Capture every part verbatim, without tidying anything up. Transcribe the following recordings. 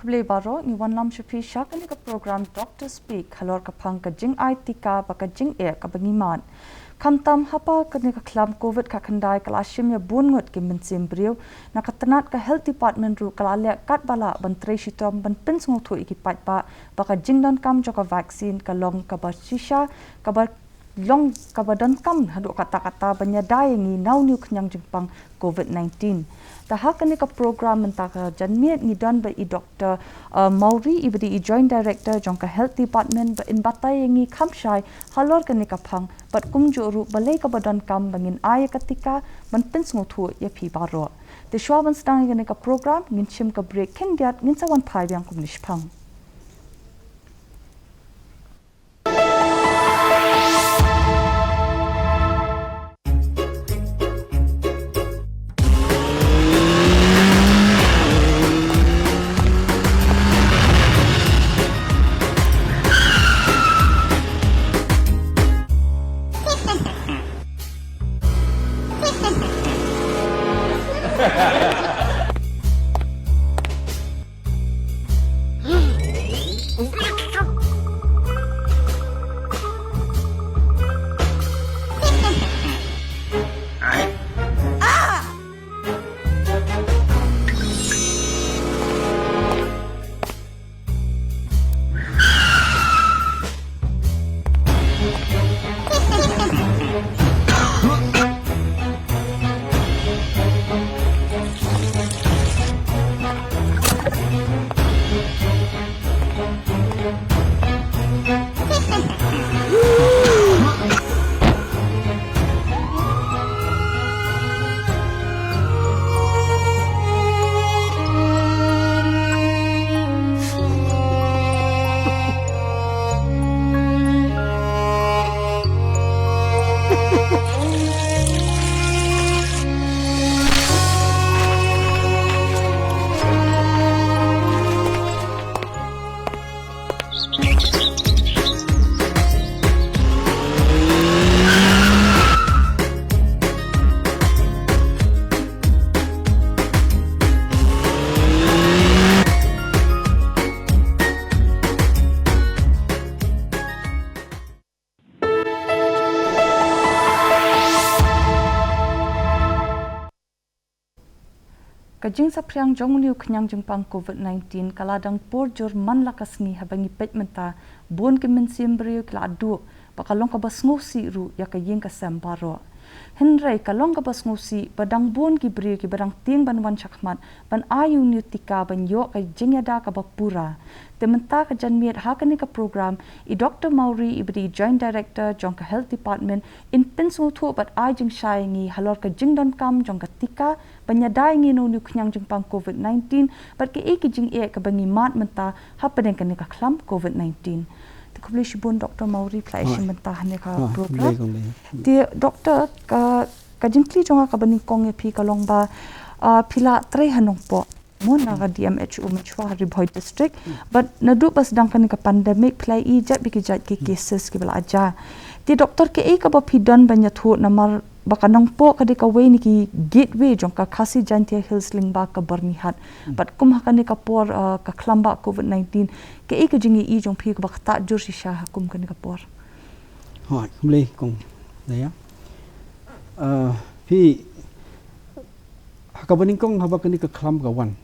Khublei baroh, ngi wanlam sha phi sha kane ka program Doctor Speak halor ka phang ka jingai tika bad ka jingeh kaba ngi mad. Khamtam haba kane ka khlam covid khatkhyndai ka la shim ïa bun ngut ki mynsiem briew, na ka tnat ka Health Department ruh ka la leh katba lah ban trei shitom ban pynsngewthuh ïa ki paidbah ba ka jingdonkam jong ka vaccine ka long kaba shisha, kaba long kaba donkam haduh katta katta ban ïada ïa ngi na une u khñiang jingpang covid nineteen. Te ha kane ka program mynta ka janmiet ngi don bad i Doctor, uh, Mawrie, iba dei i Joint Director jong ka Health Department, ba in batai ïa ngi kham shai halor kane ka phang bad kumjuh ruh balei kaba donkam ba ngin ai ïa ka tika ban pynsngewthuh ïa phi baroh. Te shuwa ban sdang ïa kane ka program ngin shim ka break khyndiat, ngin sa wan phai biang kumne shaphang. Ka jingsaphriang jong une u khñiang jingpang covid nineteen ka la dang por jur man la ka sngi. Haba ngi peit mynta, bun ki mynsiem briew ki la duh ba ka long kaba sngewsih ruh ïa ka ïing ka sem baroh. Hynrei ka long kaba sngewsih ba dang bun ki briew kiba dang tieng ban wan shakhmat ban ai une u tika ban ïoh ka jingïada kaba pura. Te mynta ka janmiet ha kane ka program, i Doctor Mawrie, iba dei Joint Director jong ka Health Department, in pynsngewthuh bad ai jingshai ïa ngi halor ka jingdonkam jong ka tika ban ïada ïa ngi na une u khñiang jingpang covid nineteen bad kaei ka jingeh kaba ngi mad mynta hapdeng kane ka khlam covid nineteen. Te khublei shibun Doctor Mawrie, phi la ïashim mynta ha kane ka program. Te Doctor, ka, ka jingkylli jong nga kaba nyngkong ïa phi ka long ba, ah, phi la trei ha Nongpoh, mo, na ka D M H O mynshwa ha Ri Bhoi District. Bad naduh ba sdang kane ka pandemic phi la ïohi jait bad ki jait ki cases kiba la jia. Te Doctor, kaei kaba phi don ban ïathuh, namar ba ka Nongpoh ka dei kawei na ki gateway jong ka Khasi Jaintia Hills lyngba ka Byrnihat. Bad kum ha kane ka por, ah, ka khlam ba covid nineteen, kaei ka jingïohi jong phi kaba ktah jur shisha ha kum kane ka por? Hooid, khublei kong Daya. Ah, phi, ha kaba nyngkong haba kane ka khlam ka wan,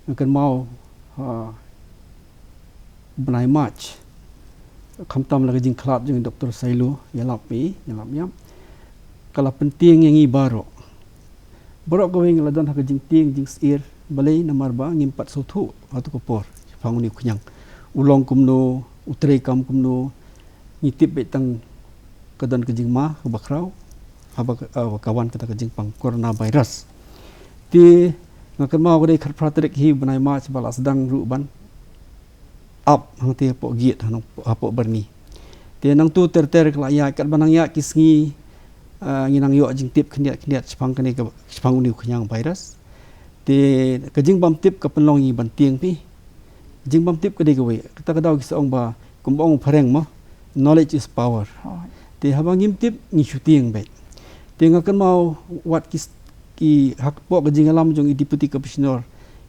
nga kynmaw, ah, bnai March, khamtam la ka jingkhlad jong i Doctor Sailo, ïalap ïa, ïalap ïa, ka la pyntieng ïa ngi baroh. Baroh kawei ngi la don ha ka jingtieng jingsyier, balei, namar ba ngim pat sngewthuh ha tu ka por shaphang une u khñiang. U long kumno, u trei kam kumno, ngi tip beit tang ka don ka jingma kaba khraw haba ka, ah, ka wan kata ka jingpang coronavirus. Te nga kynmaw ka dei khatphra tarik hi bnai March ba la sdang ruh ban ap hangtei hapoh gate, ha Nong, hapoh Byrni. Te nangtu ter ter ka la ïaid, katba nang ïaid ki sngi, ah, ngi nang ïoh jingtip khyndiat khyndiat shaphang kane ka, shaphang une u khñiang virus. Te ka jingbymtip ka pynlong ïa ngi ban tieng, phi. Ka jingbymtip ka dei kawei. Kata ka daw ki sa ong ba, kumba ong u phareng mo, knowledge is power. Te haba ngim tip, ngi shu tieng beit. Te nga kynmaw wat ki s-, ki hapoh ka jingïalam jong i Deputy Commissioner,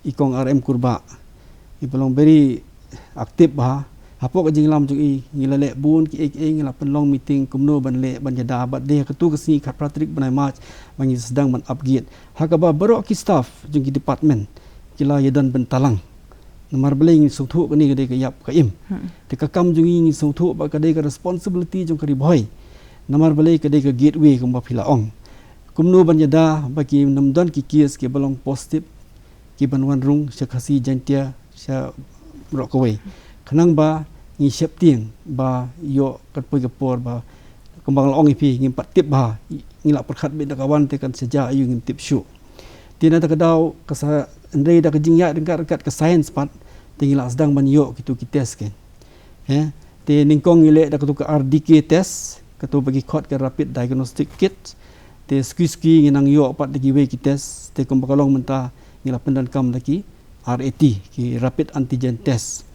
i kong R M Kurbah, Ngi pynlong very active bha. Hapoh ka jingïalam jong i ngi la leh bun kiei kiei, ngi la pynlong meeting kumno ban leh ban ïada, bad dei ha katu ka sngi khatphra tarik bnai March ba ngi sdang ban ap gate. Ha kaba baroh ki staff jong ki department ki la ïadon bynta lang. Namar balei? Ngi sngewthuh kane ka dei ka ïap ka im. Te ka kam jong ngi, ngi sngewthuh ba ka dei ka responsibility jong ka Ri Bhoi. Namar balei? Ka dei ka gateway kumba phi la ong. Kumno ban ïada ba kin ym don ki case kiba long positive kiban wan rung sha Khasi Jaintia sha baroh kawei. Khnang ba ngi sheptieng ba ïoh kan poi ka por ba kumba nga la ong ïa phi, ngim pat tip bha, ngi la pyrkhat beit da ka wan te kan sha jia aïu ngim tip shuh. Te na kata ka daw ka sa, hynrei da ka jingïaid ryngkat ryngkat ka science pat, te ngi la sdang ban ïoh kitu ki test kein. He, te nyngkong ngi leh da katu ka R D K test, katu ba ki khot ka rapid diagnostic kit. Te suki suki ngi nang ïoh pat da kiwei ki test, te kumba ka long mynta ngi la pyndonkam da ki R A T, ki rapid antigen test.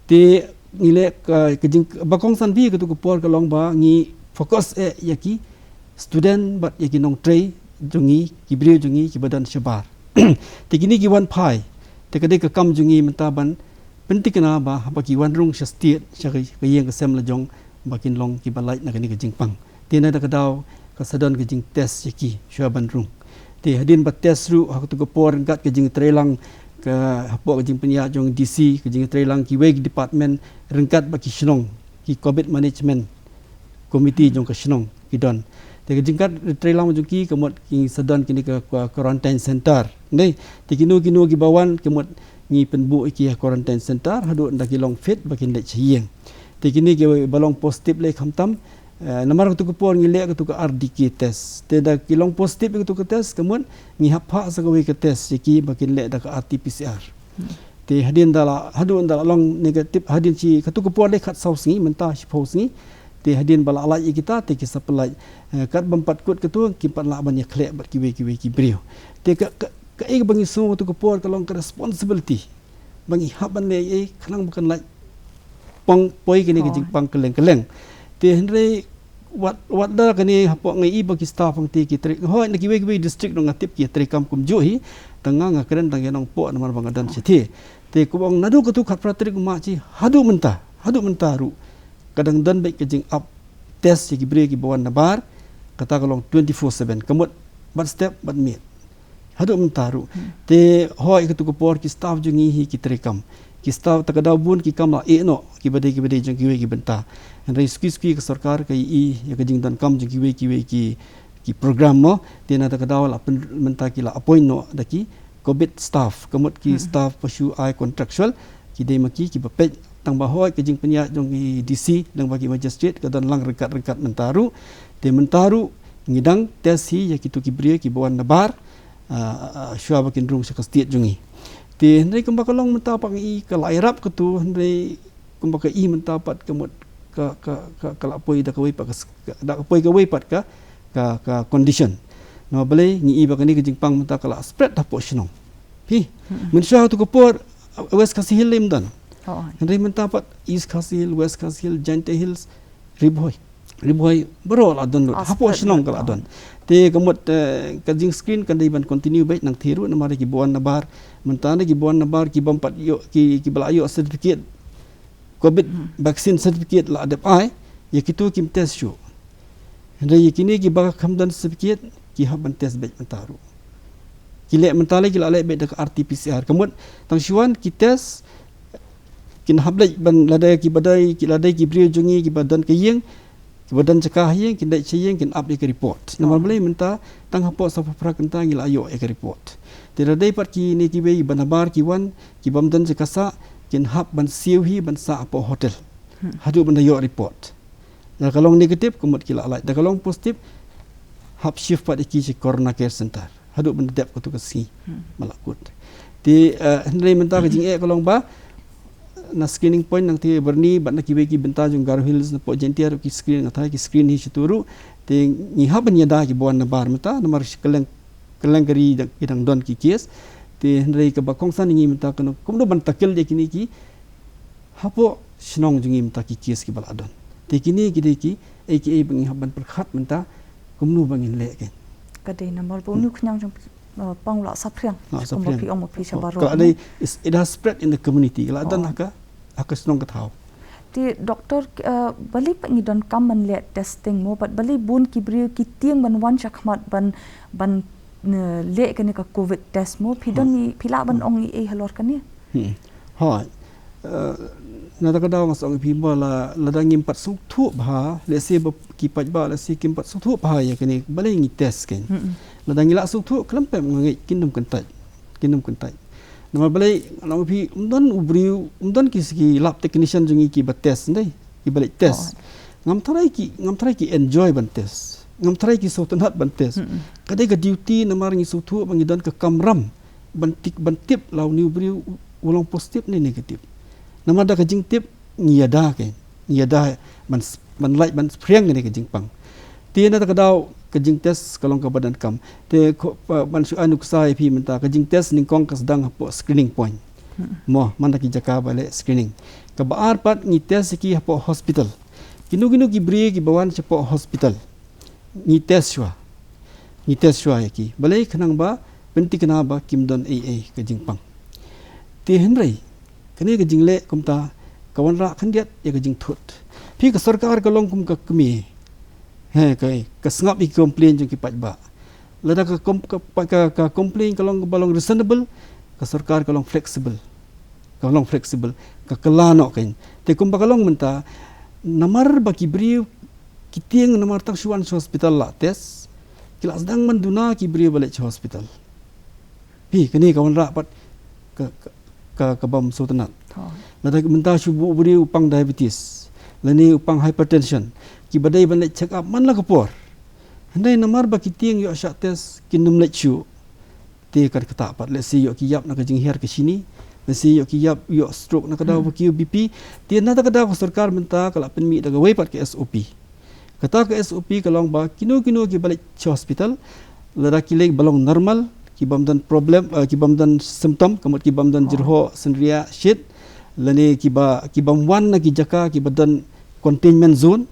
Te ngi leh ka, ka jing, ba kongsan bha katu ka por ka long ba ngi focus eh ïa ki student bad ïa ki nongtrei jong ngi, ki briew jong ngi kiba don shabar. Te kine ki wan phai, te ka dei ka kam jong ngi mynta ban pynthikna ba haba ki wan rung sha state, sha ka, ka ïing ka sem la jong, ba kin long kiba lait na kane ka jingpang. Te na kata ka daw ka sa don ka jingtest ïa ki shuwa ban rung. Te hadien ba test ruh ha katu ka por ryngkat ka jingtreilang ka hapoh ka jingpynïaid jong D C, ka jingtreilang kiwei ki department ryngkat bad ki shnong, ki covid management committee jong ka shnong ki don. Te ka jingkat treilang jong ki ka mut ki sa don kine ka, ka quarantine center. Dei, te kino kino kiba wan ka mut ngi pynbuh ïa ki ha quarantine center haduh ynda ki long fit ba kin leit sha ïing. Te kine kiba long positive lei khamtam, eh, namar katu ka por ngi leh katu ka R D K test. Te da ki long positive ïa katu ka test ka mut ngi hap phah sa kawei ka test ïa ki ba kin leh da ka R T P C R. Te hadien da la, haduh ynda la long negative, hadien shi katu ka por lei khatsaw sngi, mynta shiphew sngi. Te hadien ba la lait ïa kita te ki sa pynlait, eh, kat bym pat kut katu kim pat lah ban ïakhleh bad kiwei kiwei ki briew. Te ka, ka, kaei ba ngi sngew katu ka por ka long ka responsibility ba ngi hap ban leh ei ei khnang ba kan lait pang poi kane ka jingpang kylleng kylleng. Te hynrei wat, wat da kane hapoh ngi i ba ki staff hangte ki trei, hooid na kiwei kiwei district ruh nga tip ki trei kam kumjuh hi, tang nga, nga kren tang ïa Nongpoh namar ba nga don shathie. Te kumba ong naduh katu khatphra tarik March hi haduh mynta, haduh mynta ruh ka dang don beit ka jingap test ïa ki briew kiba wan nabar, kata ka long twenty-four seven, ka mut bad step bad miet. Haduh mynta ruh. Te hooid katu ka por ki staff jong ngi hi ki trei kam. Ki staff ta ka daw bun ki kam la ïeh noh, kiba dei, kiba dei jong kiwei ki bynta. Hynrei suki suki ka sorkar ka ïohi ïa ka jingdonkam jong kiwei kiwei ki, ki program mo. Te na ta ka daw la pyn, mynta ki la appoint noh da ki covid staff, ka mut ki staff pa shu ai contractual, ki dei ma ki kiba peit. Tang ba hooid ka jingpynïaid jong ki D C, tang ba ki magistrate ka don lang ryngkat ryngkat mynta ruh. Te mynta ruh ngi dang test hi ïa kitu ki briew kiba wan nabar, ah, ah, shuwa ba kin rung sha ka state jong ngi. Te hynrei kumba ka long mynta pat ngi i ka la ïarap katu, hynrei kumba ka i mynta pat ka mut ka, ka, ka, ka la poi da kawei pat ka s-, ka, da ka poi kawei pat ka, ka, ka condition. Namar balei? Ngi i ba kane ka jingpang mynta ka la spread hapoh shnong. Hi, mynshuwa tu ka por, uh, West Khasi Hills lem don. Hynrei mynta pat East Khasi Hills, West Khasi Hills, Jaintia Hills, Ri Bhoi. Ri Bhoi baroh la don lut. Hapoh shnong ka la don. Te ka mut, eh, ka jing screen kan dei ban continue beit nangtei ruh namar kiba wan nabar. Mynta na kiba wan nabar ki bym pat ïoh, ki, kiba la ïoh certificate, covid vaccine certificate la dep ai, ïa kitu kim test shuh. Hynrei ïa kine kiba kham don certificate ki hap ban test beit mynta ruh. Ki leh mynta lei, ki la leh beit da ka R T P C R. Ka mut tang shu wan ki test, kin hap leit ban, lada kiba dei, ki, lada ki briew jong ngi kiba don ka ïing, kiba don jaka ha ïing, kin leit sha ïing kin ap ïa ka report. Namar balei? Mynta tang hapoh sawphew phra kynta ngi la ïoh ïa ka report. Te lada dei pat kine kiwei ba nabar ki wan, ki bym don jaka sah, kin hap ban siew hi ban sah hapoh hotel haduh ban da ïoh report. Da ka long negative ka mut ki la lait, da ka long positive hap shift pat ïa ki sha Corona Care Center haduh ban da dep katu ka sngi ba la kut. Te, eh, hynrei mynta ka jingeh ka long ba na screening point nangtei Byrni bad na kiwei ki bynta jong Garo Hills, napoh Jaintia ruh ki screen, nga tharai ki screen hi shatu ruh. Te ngi hap ban ïada kiba wan nabar mynta namar shi kylleng, kylleng ka ri dang, ki dang don ki case. Te hynrei kaba kongsan ïa ngi mynta ka long kumno ban tackle ïa kine ki hapoh shnong jong ngi mynta ki case kiba la don. Te kine ki dei kiei kiei ba ngi hap ban pyrkhat mynta kumno ba ngin leh kein. Ka dei namar ba une u khñiang jong phi, Uh, pang la saphriang. Ah, kumba saphriang. Phi ong ma phi shabar. Oh, ka dei, it has spread in the community. Ka la don ha ka, ha ka shnong ka thaw. Te doktor, uh, balei pat ngi donkam ban leh testing mo, bad balei bun ki briew ki tieng ban wan shakhmat ban, ban, uh, leh kane ka covid test mo, phi don, hmm, i, phi lah ban ong i ei halor kane? Hmm. Hooid. Uh, na kata ka daw nga sa ong ïa phi mo la, lada ngim pat sngewthuh bha, lehse ba ki paidbah lehse kim pat sngewthuh bha ïa kane, balei ngi test kein. Hmm. Lada ngi la sngewthuh khlem pep nga ngeit kin ym kyntait. Kin ym kyntait. Namar balei, namar phi, ym don u briew, ym don ki, ki lab technician jong ngi kiba test, ndei, kiba leit test. Oh. Ngam tharai ki, ngam tharai ki enjoy ban test. Ngam tharai ki sngewtynnat ban test. Mm-mm. Ka dei ka duty namar ngi sngewthuh ba ngi don ka kamram ban tik, ban tip la une u briew u long positive ne negative. Namar da ka jingtip ngi ïada kein. Ngi ïada ban s-, ban lait ban phriang ne ka jingpang. Te na kata ka daw ka jingtest ka long kaba donkam. Te ko, pa, ban shu ai nuksa ïa phi mynta, ka jingtest nyngkong ka sdang hapoh screening point. Hmm. Mo, man la ki jaka ba leh screening. Kaba ar pat ngi test ïa ki hapoh hospital. Kino kino ki briew kiba wan shapoh hospital, ngi test shuwa. Ngi test shuwa ïa ki. Balei? Khnang ba pynthikna ba kim don ei ei ka jingpang. Te hynrei kane ka jingleh kumta ka wanrah khyndiat ïa ka jingthut. Phi, ka sorkar ka long kum ka kmie. He, ka, ka sngap ïa ki complain jong ki paidbah. Lada ka kom-, ka, ka, ka complain ka long, ba long reasonable, ka sorkar ka long flexible. Ka long flexible. Ka kylla noh kein. Te kumba ka long mynta, namar ba ki briew ki tieng namar tang shu wan sha hospital la test, ki la sdang ban duna ki briew ba leit sha hospital. Phi, kane ka wanrah pat ka, ka, ka, ka bym sngewtynnat. Hooid. Lada mynta shu buh u briew u pang diabetes, lane u pang hypertension, kiba dei ban leit check up man la ka por. Hynrei namar ba ki tieng ïoh shah test, kin ym leit shuh. Te ka dei kata pat, lehse ïoh ki ïap na ka jinghiar ka shini, lehse ïoh ki ïap, ïoh stroke na ka daw, hmm, ba ki ïoh B P. Te na kata ka daw ka sorkar mynta ka la pynmih da kawei pat ka S O P. Kata ka S O P ka long ba kino kino kiba leit sha hospital, lada ki leit ba long normal, ki bym don problem, eh, ki bym don symptom, ka mut ki bym don, oh, jyrhoh, synriah, shit, lane kiba, ki bym wan na ki jaka kiba don containment zone,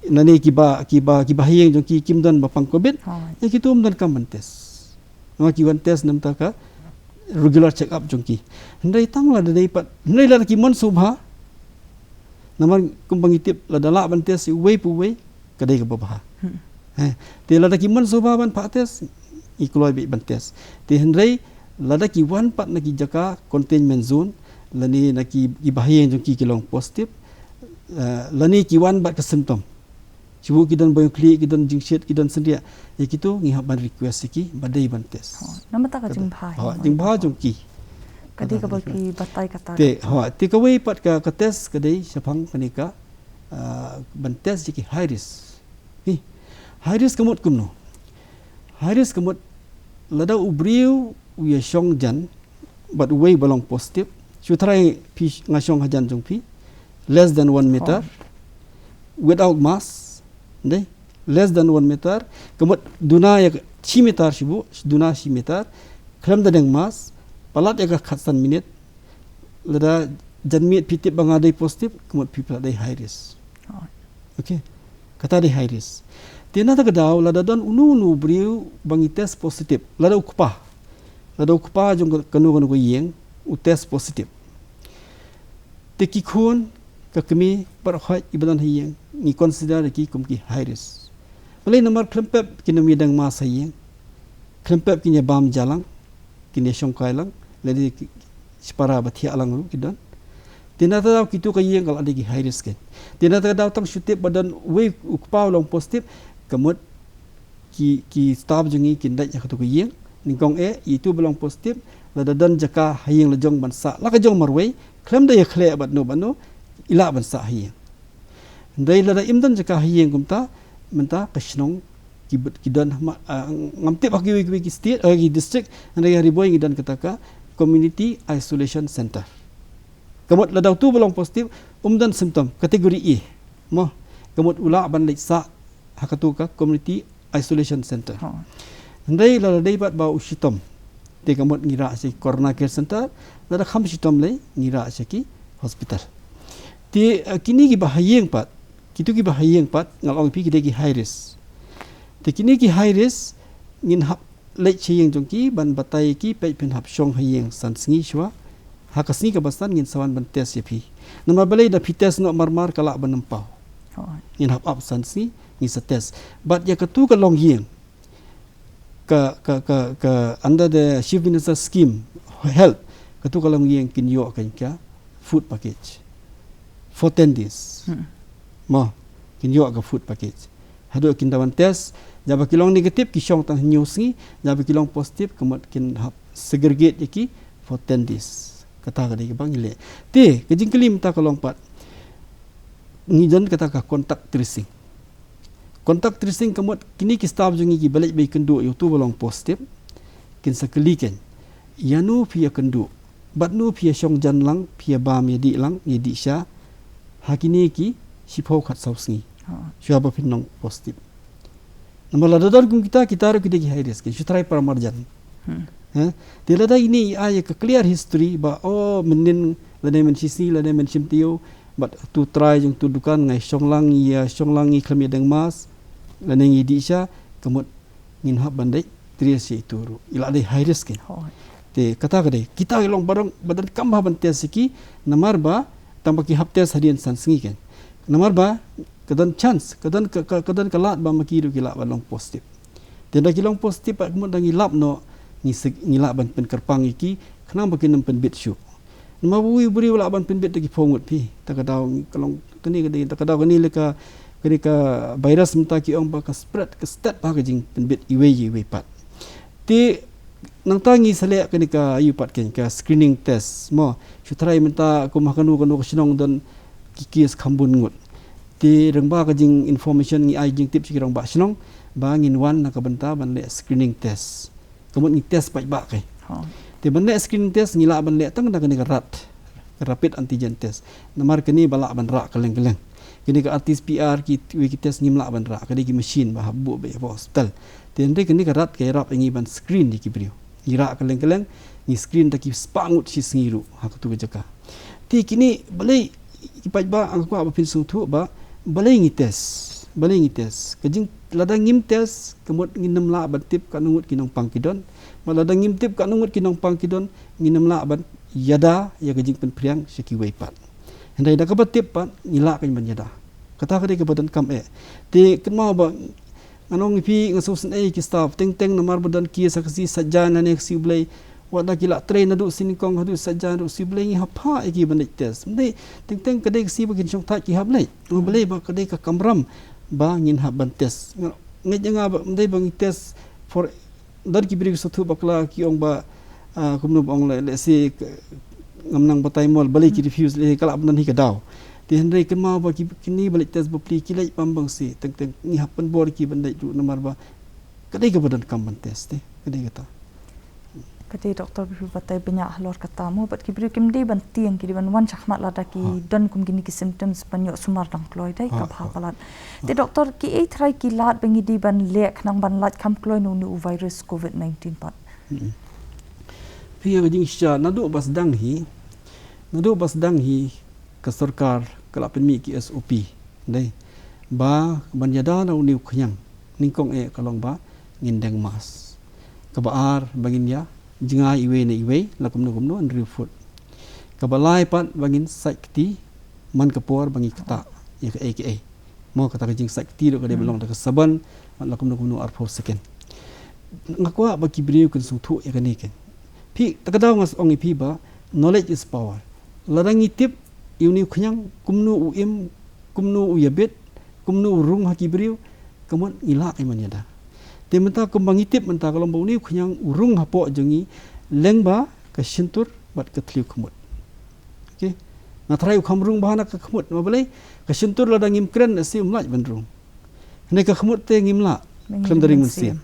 lane kiba, kiba, kiba ha ïing jong ki kim don ba pang covid, oh, ïa kito ym donkam ban test. Namar ki wan test namar ka regular check up jong ki. Hynrei tang lada dei pat, hynrei lada ki mon sngewbha, namar kumba ngi tip lada lah ban test uwei pa uwei, ka dei kaba bha. Hmm. Eh, te lada ki mon sngewbha ban phah test, ngi kloi beit ban test. Te hynrei lada ki wan pat na ki jaka containment zone, lane na ki, kiba ha ïing jong ki ki long positive, eh, lane ki wan bad ka symptom. Shu ki don ba ïong khlieh, ki don jingshit, ki don synriah. Ïa kito ngi hap ban request ïa ki ba dei ban test. Hooid. Namar kata ka jingbha, hooid, hi, jingbha jong ki. Ka dei kaba ki batai kata. Te, hooid, te kawei pat ka, ka test ka dei shaphang kane ka, ah, ban test ïa ki high risk. Hi. High risk ka mut kumno? High risk ka mut lada u briew u ïashong jan bad uwei ba long positive. Shu tharai phi, nga shong hajan jong phi. Less than one meter. Oh. Without mask. Dei? Less than one meter. Ka mut duna ïa ka shi meter shibuh, duna shi meter. Khlem da deng mask. Palat ïa ka khatsan minit. Lada janmiet phi tip ba nga dei positive, ka mut phi pat dei high risk. Oh. Okay. Kata dei high risk. Te na kata ka daw, lada don uno uno u briew ba ngi test positive, lada u kpa. Lada u kpa jong ka, kano kano ka ïing, u test positive. Te ki khun, ka kmie, baroh khoit iba don ha ïing, ngi consider ïa ki kum ki high risk. Balei? Namar khlem pep kin ym ïadeng mask ha ïing. Khlem pep kin ïabam ja lang, kin ïashongkai lang, lane ki shipara ba thiah lang ruh ki don. Te na kata ka daw kito ka ïing ka la dei ki high risk kein. Te na kata ka daw tang shu tip ba don uwei u kpa u long positive, ka mut ki, ki staff jong ngi kin dait ha kato ka ïing. Nyngkong eh, ïa itu ba long positive, lada don jaka ha ïing la jong ban sah, la ka jong marwei, khlem da ïakhleh bad no bad no, i lah ban sah ha ïing. Hynrei lada im don jaka ha ïing kumta, mynta ka shnong ki bud ki don ha ma, ah, ngam tip ha kiwei kiwei ki state, eh, ki district, hynrei ha Ri Bhoi ngi don kata ka community isolation center. Ka mut lada uto ba long positive, um don symptom, category A. Mo, ka mut u lah ban leit sah ha kato ka community isolation center. Ha. Hynrei lada dei pat ba u shitom, te ka mut ngi rah sha ki corona care center, lada kham shitom lei ngi rah sha ki hospital. Te, eh, kine kiba ha ïing pat, kito kiba ha ïing pat, nga la ong ïa phi ki dei ki high risk. Te kine ki high risk, ngin hap leit sha ïing jong ki ban batai ïa ki, peit phin hap shong ha ïing san sngi shuwa. Ha ka sngi kaba san ngin sa wan ban test ïa phi. Namar balei, da phi test noh marmar ka lah ban ym paw. Ngin hap ap san sngi, ngin sa test. Bad ïa katu ka longïing, ka, ka, ka, ka under the Chief Minister scheme, health, katu ka longïing kin ïoh ka, ka food package for ten days. Mo, kin ïoh ka food package. Haduh kin da wan test, jaba ki long negative ki shong tang hynñiew sngi, jaba ki long positive ka mut kin hap segregate ïa ki for ten days. Kata ka dei kaba ngi leh. Te ka jingkylli mynta ka long pat, ngi don kata ka contact tracing. Contact tracing ka mut kine ki staff jong ngi kiba leit ba ïakynduh ïa uto ba long positive, kin sa kylli kein, ïano phi ïakynduh, bad no phi ïashong jan lang, phi ïabam ïadih lang, ïadih sha, ha kine ki shiphew khatsaw sngi, shuwa ba phin long positive. Namar lada don kum kita, kita ruh ki dei ki high risk, shu trai para marjan. Te lada ine i ai ïa ka clear history ba, oh, mynnin lane mynshisngi lane mynshim taïew, bad uto u trai jong uto u dukan nga ïashong lang, ïashong lang, ngi khlem ïadeng mask, lane ngi dih sha, ka mut ngin hap ban dei trace ïa ito ruh. I la dei high risk kein. Te kata ka dei, kita ki long barong ba donkam bha ban test ïa ki, namar ba tang ba ki hap test hadien san sngi kein. Namar ba ka don chance, ka don ka, ka, ka don ka lad ba ma ki ruh ki lah ban long positive. Te da ki long positive pat, ka mut da ngi lap noh, ngi sik, ngi lah ban pynkyrpang ïa ki, khnang ba kin ym pynbit shuh. Namar ba uwei u briew u lah ban pynbit da ki phew ngut phi. Ta ka daw ka long kane ka dei, ta ka daw kane leh ka, kane ka virus mynta ki ong ba ka spread, ka stet bha ka jingpynbit iwei ïa iwei pat. Te nangta ngi sa leh kane ka, ïa pat kein ka screening test mo. Shu trai mynta kum ha kano kano ka shnong don ki case kham bun ngut. Te rangbah ka jing information ngi ai jingtip sha ki rangbah shnong ba ngin wan na ka bynta ban leh screening test. Ka mut ngi test paidbah kein. Te ban leh screening test ngi lah ban leh tang da kane ka rat, ka rapid antigen test. Namar kane ba lah ban rah kylleng kylleng. Kine ka R T P C R, kiwei ki test ngim lah ban rah, ka dei ki machine ba hap buh beit hapoh hospital. Te hynrei kane ka rat ka ïarap ïa ngi ban screen ïa ki briew. Ngi rah kylleng kylleng, ngi screen da ki spah ngut shi sngi ruh ha katu ka jaka. Te kine balei, ki paidbah, nga kwah ba phin sngewthuh ba balei ngi test, balei ngi test. Ka jing, lada ngim test ka mut ngin ym lah ban tip katno ngut ki nongpang ki don. Bad lada ngim tip katno ngut ki nongpang ki don, ngin ym lah ban ïada ïa ka jingpynphriang sha kiwei pat. Hynrei da kaba tip pat ngi lah kein ban ïada. Kata ka dei kaba donkam eh. Te kynmaw ba ngan ong ïa phi, nga sngewsynei ïa ki staff, teng teng namar ba don ki sa ka sngi Saitjaiñ lane ka sngi U Blei. Wat la ki la trei naduh sngi Nyngkong haduh Saitjaiñ haduh sngi U Blei ngi hap phah ïa ki ban leit test. Ym dei, teng teng ka dei ka sngi ba kin shong thait ki hap leit. Ym, balei ba ka dei ka kamram ba ngin hap ban test. Nga ngeit ïa nga ba ym dei ba ngi test for, don ki briew ki sngewthuh bakla ki ong ba, ah, kumno ba ong leh, lehse ngam nang batai mo balei ki refuse, lehse ka lah ban don hi ka daw. Te hynrei kynmaw ba ki, kine ba leit test bapli ki leit bam bang sih, teng teng ngi hap pynbor ïa ki ban leit ruh namar ba ka dei kaba donkam ban test te, ka dei kata. Ka dei doktor ba phi batai bniah halor kata mo, bad ki briew kim dei ban tieng, ki dei ban wan shakhmat lada ki don kum kine ki symptoms ban ïoh sumar dang kloi, dei kaba bha palat. Te doktor, kiei trai ki lad ba ngi dei ban leh khnang ban lait kham kloi na une u virus covid nineteen pat? Phi ïa ka jingshisha, naduh ba sdang hi, naduh ba sdang hi ka sorkar ka la pynmih ki S O P, dei, ba ban ïada na une u khñiang, nyngkong eh ka long ba ngin deng mask. Kaba ar ba ngin ïa jngai iwei na iwei la kumno kumno hynriew foot. Kaba lai pat ba ngin sait kti man ka por ba ngi ktah ïa kaei kaei. Mo, kata ka jingsait kti ruh ka dei ban long da ka sabon, man la kumno kumno arphew second. Nga kwah ba ki briew kin sngewthuh ïa kane kein. Phi, ta ka daw nga ong ïa phi ba knowledge is power. Lada ngi tip ïa une u khñiang kumno u im, kumno u ïabit, kumno u rung ha ki briew, ka mut ngi lah kein ban ïada. Te mynta kumba ngi tip mynta ka long ba une u khñiang u rung hapoh jong ngi lyngba ka shyntur bad ka thliew khmut. Okay. Nga tharai u kham rung bha na ka khmut, namar balei, ka shyntur lada ngim kren lehse um lah ban rung. Hynrei ka khmut te ngim lah khlem da ring mynsiem.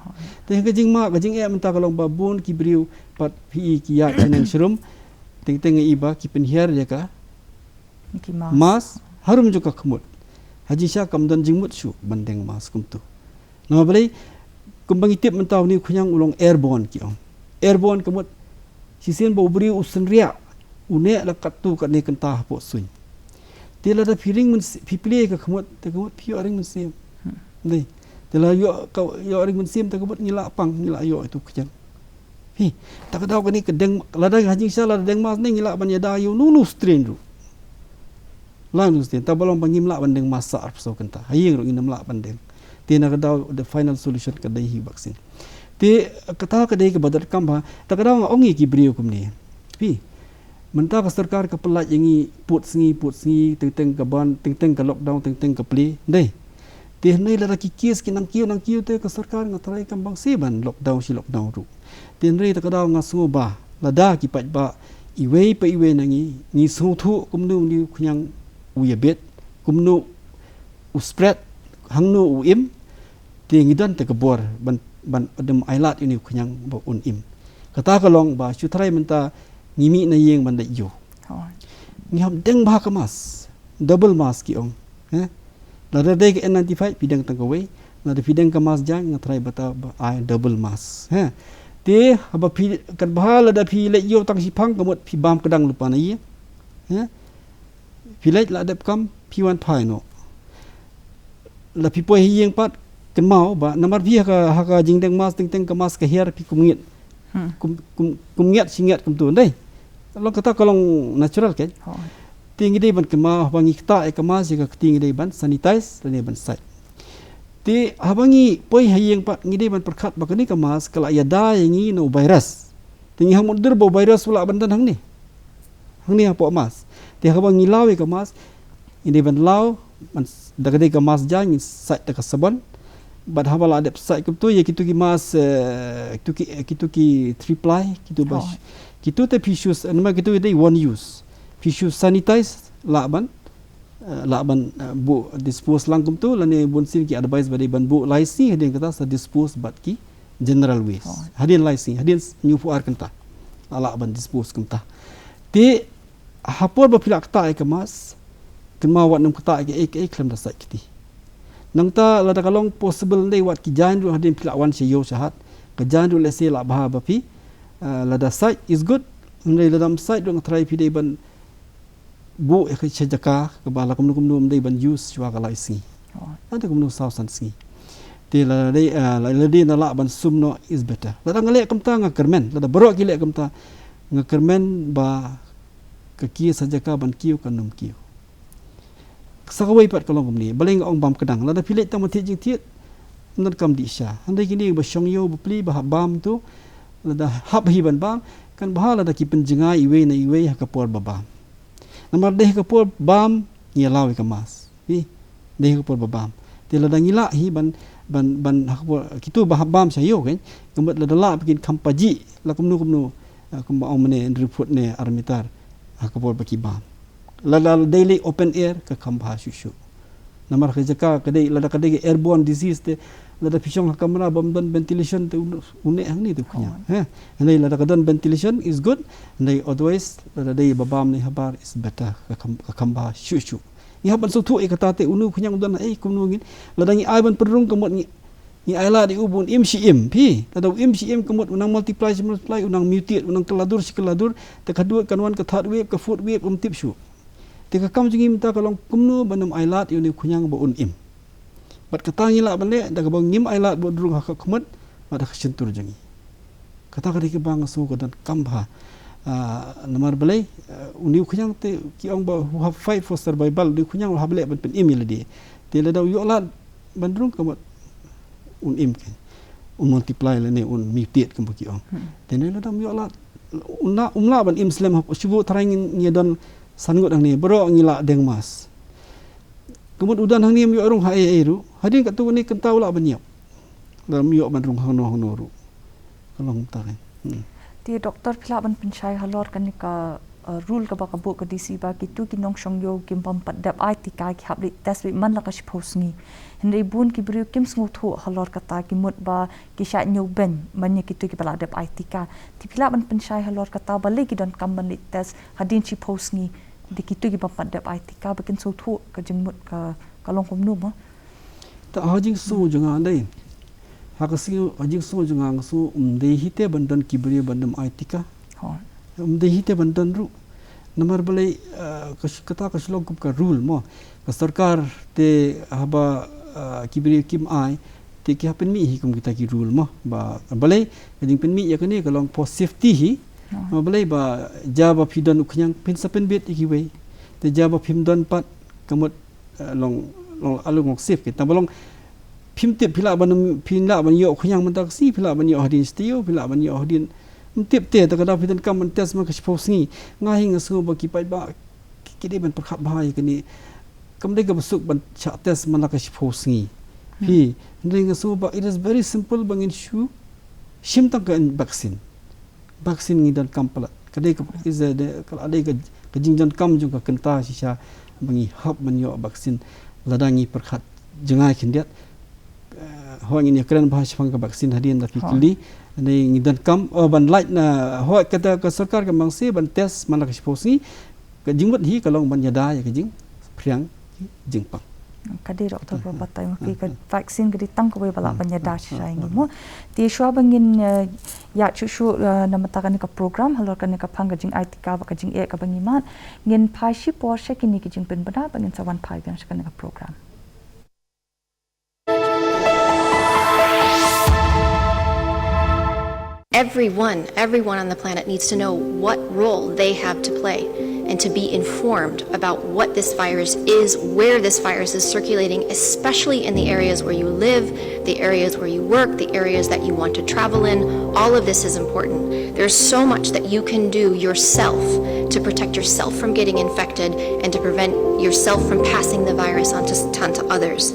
Te ka jingma, ka jingeh mynta ka long ba bun ki briew pat phi i ki ïaid shaneng sharum, teng teng i ba ki pynhiar ïa ka mask harum jong ka khmut. Ha jingshisha kam don jingmut shuh ban deng mask kumtu. Namar balei, kumba ngi tip mynta une u khñiang u long airborne ki ong. Airborne ka mut shisien ba u briew u synriah, u neh la katto katne kynta hapoh suiñ. Te lada phi ring mynsiem, phi plie ka khmut, te ka mut phi ïoh ring mynsiem. Dei. Te Te la ïoh ka, ïoh ring mynsiem te ka mut ngi lah pang, ngi lah ïoh itu khñiang. Hi, ta ka daw kane ka deng, lada ha jingshisha lada deng mask ne ngi lah ban ïada ïa u nu nu strain ruh. Lah nu strain, ta ba long ba ngim lah ban deng mask sa arphew saw kynta. Ha ïing ruh ngim lah ban deng. Te na ka daw the final solution ka dei hi vaccine. Te kata ka dei kaba donkam bha, ta ka daw nga ong ïa ki briew kumne. Hi, mynta ka sorkar ka pyllait ïa ngi pud sngi, pud sngi, teng teng ka ban, teng teng ka lockdown, teng teng ka plie. Dei. Te hynrei lada ki case ki nang kiew nang kiew te ka sorkar nga tharai kam bang seh ban lockdown shi lockdown ruh. Te hynrei ta ka daw nga sngew ba lada ki paidbah iwei pa iwei na ngi, ngi sngewthuh kumno une u khñiang u ïabit, kumno u spread, hangno u im, te ngi don te ka bor ban, ban ym ailad ïa une u khñiang ba un im. Kata ka long ba shu tharai mynta ngi mih na ïing ban leit ïew. Hooid. Ngi hap deng bha ka mask, double mask ki ong. Eh? Lada dei ka N ninety-five phi deng tang kawei, lada phi deng ka mask jaiñ nga tharai ba ta ba ai double mask. Eh? Te haba phi, kat bha lada phi leit ïew tang shiphang ka mut phi bam kdang lypa na ïing. Eh? Phi leit la dep kam phi wan phai noh. La phi poi ha ïing pat kynmaw ba namar phi ha ka, ha ka jingdeng mask teng teng ka mask ka hiar phi kum ngit. Hmm. Kum, kum, kum ngit shi ngit kumtu dei. Long kata ka long natural kan. Hooid. Te ngi dei ban kynmaw haba ngi ktah ïa ka mask ïa ka kti ngi dei ban sanitize lane ban sait. Te haba ngi poi ha ïing pat ngi dei ban pyrkhat ba kane ka mask ka la ïada ïa ngi na u virus. Te ngi hap mutdur ba u virus u lah ban don hangne. Hangne hapoh mask. Te haba ngi law ïa ka mask, ngi dei ban law, ban s-, da ka dei ka mask jaiñ, ngin sait da ka sabon. Bad haba la dep sait kumtu, ïa kitu ki mask, eh, kitu ki, eh, kitu ki three ply, kitu ba sh-, kitu te phi shu s-, namar kitu dei one use. Phi shu sanitize, lah ban, eh, lah ban, eh, buh dispose lang kumtu, lane bun sien ki advice ba dei ban buh lai sngi, hadien kata sa dispose bad ki general waste. Hadien lai sngi, hadien s-, hynñiewphew ar kynta. La lah ban dispose kumta. Te ha por ba phi la ktah ïa ka mask, kynmaw wat nym ktah ïa kaei kaei khlem da sait kti. Nangta lada ka long possible ndei wat ki jaiñ ruh hadien phi la wan sha ïew sha hat. Ka jaiñ ruh lehse lah bha ba phi, eh, lada sait is good. Hynrei lada ym sait ruh nga tharai phi dei ban buh ïa ka sha jaka kaba la kumno kumno ym dei ban use shuwa ka lai sngi. Hooid. Lada kumno saw san sngi. Te lada dei, eh, lada dei na lah ban sum noh is better. Lada nga leh kumta nga kyrmen, lada baroh ki leh kumta nga kyrmen ba ka kiew sha jaka ban kiew kan ym kiew. Sa kawei pat ka long kumne, balei nga ong bam kdang. Lada phi leit tang ban thied jingthied, ym donkam dih sha. Hynrei kine ba shong ïew ba plie ba hap bam tu, lada hap hi ban bam, kan bha lada ki pynjngai iwei na iwei ha ka por ba bam. Namar dei ha ka por bam ngi ïa law ïa ka mask. Hi, dei ha ka por ba bam. Te lada ngi lah hi ban, ban, ban ha ka por, kitu ba hap bam sha ïew kan, ka mut lada lah ba kin kham pajih, la kumno kumno, eh, kumba ong mynne hynriew phut ne ar mitar, ha ka por ba ki bam. Lada dei leh open air ka kham bha shuh shuh. Namar ka jaka ka dei, lada ka dei ka airborne disease te, lada phi shong ha kamra bym don ventilation te u neh, u neh hangne te u khñiang. Hooid. He, hynrei lada ka don ventilation is good, hynrei otherwise lada dei ba bam ne habar is better, ka kham, ka kham bha shuh shuh. Ngi hap ban sngewthuh ïa kata te une u khñiang u don haei kumno ngin. Lada ngi ai ban pynrung ka mut ngi, ngi ai lad ïa u ba un im shi im. Phi, lada u im shi im ka mut u nang multiply shi multiply, u nang mutate, u nang kylla dur shi kylla dur, te ka dud kan wan ka third wave, ka fourth wave, um tip shuh. Te ka kam jong ngi mynta ka long kumno ban ym ai lad ïa une u khñiang ba un im. Bad kata ngi lah ban leh da kaba ngim ai lad ba un rung ha ka khmat bad ha ka shyntur jong ngi. Kata ka dei kaba nga sngew ka donkam bha. Ah, namar balei, ah, une u khñiang te ki ong ba u hap fight for survival, une u khñiang u hap leh ban pynim ïa lade. Te lada u ïoh lad ban rung ka mut un im kein, un multiply lane un mutate kumba ki ong. Hmm. Te ne lada um ïoh lad, un lah, um lah ban im slem hap, shu buh tharai ngi, ngi don san ngut hangne, baroh ngi lah deng mask. Ka mut u don hangne um ïoh rung ha ei ei ruh. Hadien katto katne kynta u lah ban ïap. Lada um ïoh ban rung hangno hangno ruh. Ka long kumta kein. Hmm. Te doktor, phi lah ban pynshai halor kane ka, uh, rule kaba ka buh ka D C ba kito ki nongshong ïew kim bym pat dep ai tika ki hap leit test beit man la ka shiphew sngi. Hynrei bun ki briew kim sngewthuh halor kata, ki mut ba ki shah ñiewbeiñ man ïa kito kiba la dep ai tika. Te phi lah ban pynshai halor kata, balei ki donkam ban leit test hadien shiphew sngi, da kito ki bym pat dep ai tika, ba kin sngewthuh ka jingmut ka, ka long kumno mo? Ta ha jingsngew jong nga dei, ha ka sngew, ha jingsngew jong nga, nga sngew um dei hi te ban don ki briew ban ym ai tika. Hooid. Um dei hi te ban don ruh. Namar balei, eh, ka sh-, kata ka shu long kum ka rule mo. Ka sorkar te haba, eh, ki briew kim ai, Te ki hap pynmih hi kum kita ki rule mo. Ba balei ka jingpynmih ïa kane ka long for safety hi. Mo balei ba ja ba phi don u khñiang phin sa pynbit ïa kiwei. Te ja ba phim don pat ka mut, eh, long, long, long safe ki. Tang ba long phim tip phi lah ban, phi lah ban ïoh u khñiang mynta ka sngi, phi lah ban ïoh hadien shtiew, phi lah ban ïoh hadien. Ym tip te, ta ka daw phi donkam ban test man ka shiphew sngi. Nga hi nga sngew ba ki paidbah ki, ki dei ban pyrkhat bha ïa kane. Kam dei kaba suk ban shah test man la ka shiphew sngi. Phi, hynrei nga sngew ba it is very simple ba ngin shu shim tang ka vaccine. Vaccine ngi donkam palat. Ka dei ka, is a, de, ka la dei ka, ka jingdonkam jong ka kynta shisha ba ngi hap ban ïoh vaccine. Lada ngi pyrkhat jngai khyndiat. Eh, hooid ngin ïakren bha shaphang ka vaccine hadien da ki kylli. Hynrei ngi donkam, oh, ban lait na, hooid kata ka sorkar ka mangse ban test man la ka shiphew sngi. Ka jingmut hi ka long ban ïada ïa ka jingphriang ki jingpang. Ka dei doktor ba batai ma phi ka vaccine ka dei tang kawei ba lah ban ïada shisha ïa ngi mo. Te shuwa ba ngin, eh, ïa shuh shuh, eh, na mynta kane ka program halor kane ka phang ka jingai tika bad ka jingeh kaba ngi mad, ngin phai shipor sha kine ki jingpynbna bad ngin sa wan phai biang sha kane ka program. Everyone, everyone on the planet needs to know what role they have to play and to be informed about what this virus is, where this virus is circulating, especially in the areas where you live, the areas where you work, the areas that you want to travel in. All of this is important. There's so much that you can do yourself to protect yourself from getting infected and to prevent yourself from passing the virus on to, on to others.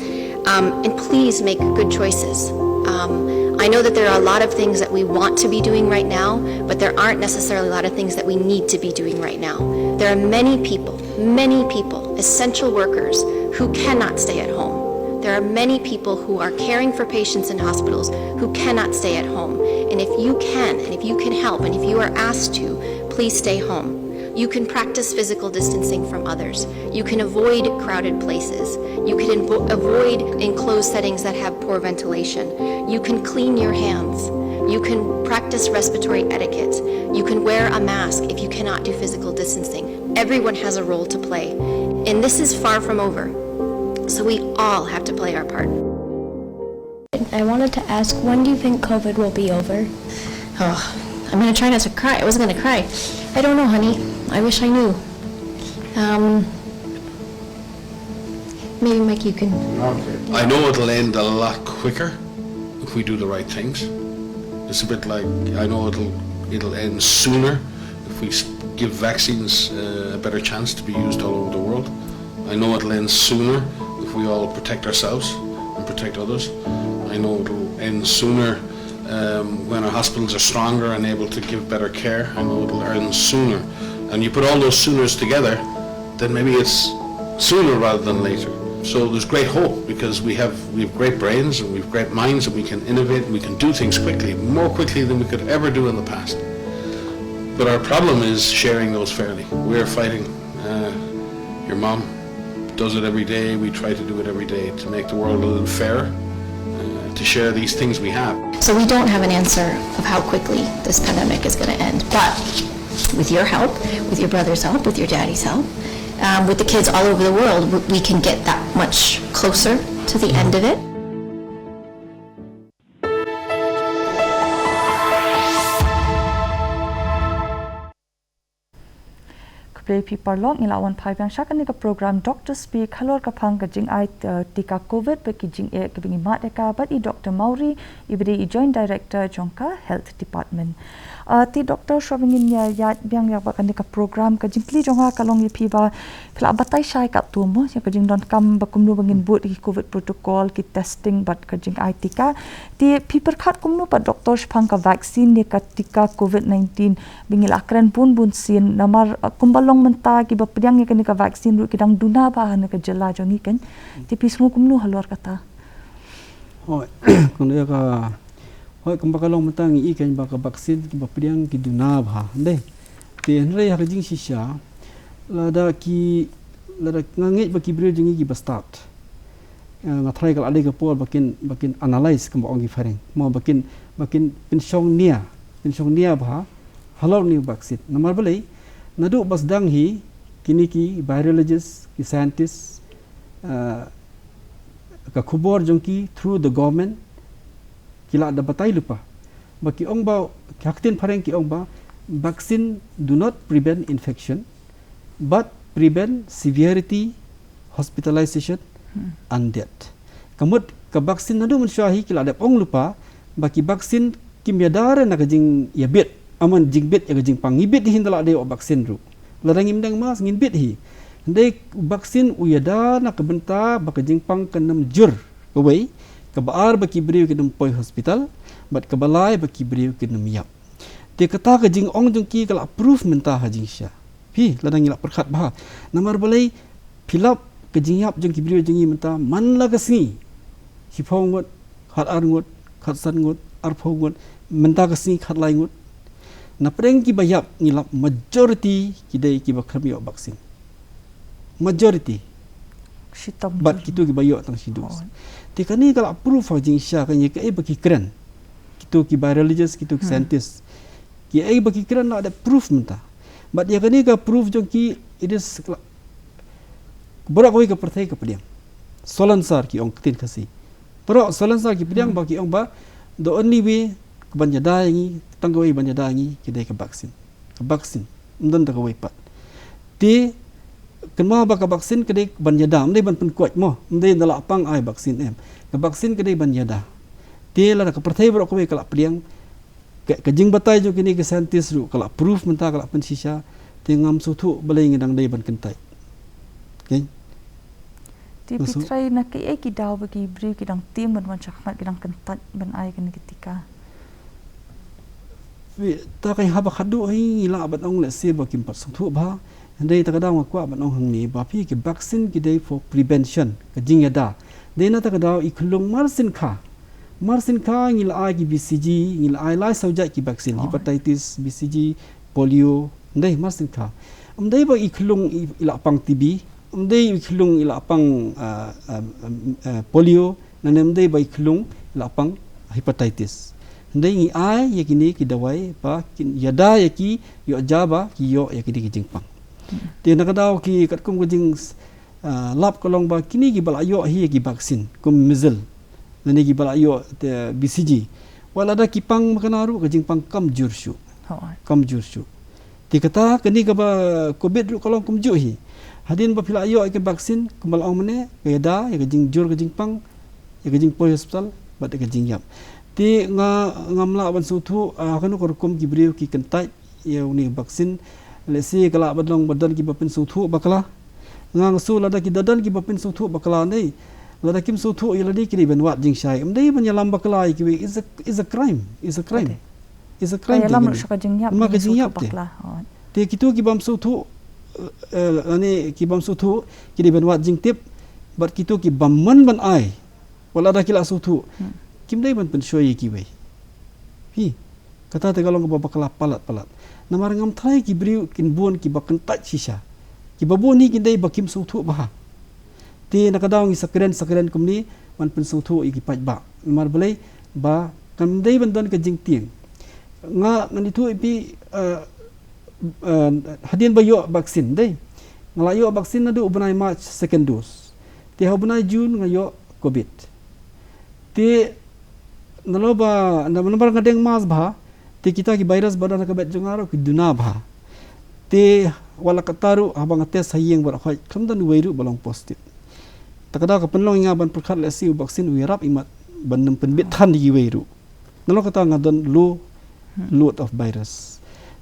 Um, and please make good choices. Um, I know that there are a lot of things that we want to be doing right now, but there aren't necessarily a lot of things that we need to be doing right now. There are many people, many people, essential workers, who cannot stay at home. There are many people who are caring for patients in hospitals who cannot stay at home. And if you can, and if you can help, and if you are asked to, please stay home. You can practice physical distancing from others. You can avoid crowded places. You can invo- avoid enclosed settings that have poor ventilation. You can clean your hands. You can practice respiratory etiquette. You can wear a mask if you cannot do physical distancing. Everyone has a role to play. And this is far from over. So we all have to play our part. I wanted to ask, when do you think COVID will be over? Oh, I'm gonna try not to cry. I wasn't gonna cry. I don't know, honey. I wish I knew. Um, maybe Mike, you can. I know it'll end a lot quicker if we do the right things. It's a bit like I know it'll it'll end sooner if we s- give vaccines uh, a better chance to be used all over the world. I know it'll end sooner if we all protect ourselves and protect others. I know it'll end sooner um, when our hospitals are stronger and able to give better care. I know it'll end sooner. And you put all those sooners together, then maybe it's sooner rather than later. So there's great hope because we have we have great brains and we have great minds and we can innovate and we can do things quickly, more quickly than we could ever do in the past. But our problem is sharing those fairly. We're fighting. Uh, your mom does it every day. We try to do it every day to make the world a little fairer, uh, to share these things we have. So we don't have an answer of how quickly this pandemic is going to end, but with your help, with your brother's help, with your daddy's help, um, with the kids all over the world, we can get that much closer to the end of it. Khublei phi paralok, ngi la wan phai biang sha kane ka program Doctor Speak halor ka phang ka jingai, eh, tika covid bad ki jingeh kiba ngi mad ïa ka bad i Doctor Mawrie iba dei i Joint Director jong ka Health Department. Ah, te Doctor, shuwa ba ngin ïa ïaid biang ïa kane ka program, ka jingkylli jong nga ka long ïa phi ba phi la batai shai katto mo ïa ka jingdonkam ba kumno ba ngin bud ïa ki covid protocol, ki testing bad ka jingai tika. Te phi pyrkhat kumno pat Doctor shaphang ka vaccine ne ka tika covid nineteen? Ba ngi la kren bun bun sien namar, uh, kumba long mynta kiba pdiang ïa kane ka vaccine ruh ki dang duna bha ha kane ka jylla jong ngi kan. Te phi sngew kumno halor kata? Hooid, kumba ka, hooid, kumba ka long mynta ngi i kan ba ka vaccine kiba pdiang ki duna bha, ym dei? Te hynrei ha ka jingshisha lada ki, lada nga ngeit ba ki briew jong ngi kiba stad, eh, nga tharai ka la dei ka por ba kin, ba kin analyse kumba ong ki phareng, mo, ba kin, ba kin pynshong nia, pynshong nia bha halor une u vaccine. Namar balei? Naduh ba sdang hi kine ki virologist, ki scientist, eh, ka khubor jong ki through the government, Ki la da batai lypa. Ba ki ong ba, ha ktien phareng ki ong ba, vaccine do not prevent infection, but prevent severity, hospitalization, and death. Ka mut ka vaccine naduh mynshuwa hi ki la dep ong lypa, ba ki vaccine kim ïada re na ka jingïabit, aman jingbit ïa ka jingpang. Ngi bit hi ynda la dei ïoh vaccine ruh. Lada ngim deng mask ngin bit hi. Hynrei vaccine u ïada na ka bynta ba ka jingpang kan ym jur kawei, kaba ar ba ki briew kin ym poi hospital, bad kaba lai ba ki briew kin ym ïap. Te kata ka jingong jong ki ka la proof mynta ha jingshisha. Phi, lada ngi la pyrkhat bha. Namar balei, phi lap ka jingïap jong ki briew jong ngi mynta, man la ka sngi. Shiphew ngut, khat ar ngut, khat san ngut, arphew ngut, mynta ka sngi khat lai ngut. Na pdeng kiba ïap ngi lap majority ki dei kiba khlem ïoh vaccine. Majority. Shitom. Bad kito kiba ïoh tang shi dose. Oh. Te kane ka la proof ha jingshisha kane kaei ba ki kren. Kito ki virologist, kito ki Hmm. scientist. Kiei ba ki kren la da proof mynta. Bad ïa kane ka proof jong ki, it is la-, baroh kawei ka pyrthei ka pdiang. Silencer ki ong ktien Khasi. Baroh silencer ki pdiang Hmm. ba ki ong ba, the only way ka ban ïada ïa ngi, tang kawei ban ïada ïa ngi, ki dei ka vaccine. Ka vaccine. Ym don da kawei pat. Te, kynmaw ba ka vaccine ka dei ban ïada, ym dei ban pynkoit mo, ym dei ynda la pang ai vaccine em. Ka vaccine ka dei ban ïada. Te lada ka pyrthei baroh kawei ka la pdiang, ka, ka jingbatai jong kine ki scientist ruh ka la proof mynta, ka la pynshisha, te ngam sngewthuh balei ngi dang dei ban kyntait. Okay? Te phi Maksud? trai na kaei ki daw ba ki briew ki dang tieng ban wan shakhmat, ki dang kyntait ban ai kane ka tika. Wi, ta ka haba khadduh hi ngi lah ban ong lehse ba kim pat sngewthuh bha. Hynrei ta ka daw nga kwah ban ong hangne ba phi, ki vaccine ki dei for prevention, ka jingïada. Dei na ta ka daw i khyllung mar syn kha. Mar syn kha ngi la ai ki B C G, ngi la ai lai saw jait ki vaccine, Oh. hepatitis, B C G, polio, dei mar syn kha. Ym dei ba i khyllung i, i la pang T B, ym dei i khyllung i la pang, ah, um, um, ah, polio, lane ym dei ba i khyllung i la pang hepatitis. Hynrei ngi ai ïa kine ki dawai ba kin ïada ïa ki, ïoh ja ba ki ïoh ïa kine ki jingpang. Hmm. Te na ka daw ki katkum ka jing, ah, lap ka long ba kine kiba la ïoh hi ïa ki vaccine kum measles, lane kiba la ïoh te B C G. Wat lada ki pang makna ruh ka jingpang kam jur shuh. Hooid. Kam jur shuh. Te kata kane kaba covid ruh ka long kumjuh hi. Hadien ba phi la ïoh ïa ka vaccine, kumba la ong mynne, ka ïada ïa ka jingjur ka jingpang, ïa ka jingpoi hospital bad ïa ka jingïap. Te nga, ngam lah ban sngewthuh, ah, kano ka rukom ki briew ki kyntait ïa une u vaccine. Lehse ka lah ban long ba don kiba pynsngewthuh bakla. Nga nga sngew lada ki da don kiba pynsngewthuh bakla, dei, lada kim sngewthuh ïa lade ki dei ban wad jingshai. Ym dei ban ïalam bakla ïa kiwei, is a, is a crime, is a crime. Ade. Is a crime. Ka ïalam ruh sha ka jingïap, namar ka jingïap te. Bakla. Oh. Te kito ki bym sngewthuh, eh, eh, lane ki bym sngewthuh, ki dei ban wad jingtip, bad kito ki bym mon ban ai, wat lada ki la sngewthuh, Hmm. kim dei ban pynshoi ïa kiwei. Hi, kata te ka long kaba bakla palat palat. Namar ngam tharai ki briew kin bun kiba kyntait shisha. Kiba bun hi kin dei ba kim sngewthuh bha. Te na ka daw ngi sa kren sa kren kumne, ban pynsngewthuh ïa ki paidbah. Namar balei, ba kam dei ban don ka jingtieng. Nga ngan ïathuh ïa phi, eh, eh, hadien ba ïoh vaccine, dei. Nga la ïoh vaccine naduh u bnai March second dose. Te ha u bnai June nga ïoh covid. Te nalor ba, na, namar nga deng mask bha, te kita ki virus ba don ha ka met jong nga ruh ki duna bha. Te wat la katta ruh haba nga test ha ïing baroh khoit, khlem don uwei ruh ba long positive. Ta ka daw ka pynlong ïa nga ban pyrkhat lehse u vaccine u ïarap imat ban ym pynbit than ïa kiwei ruh. Nalor kata nga don low Hmm. load of virus.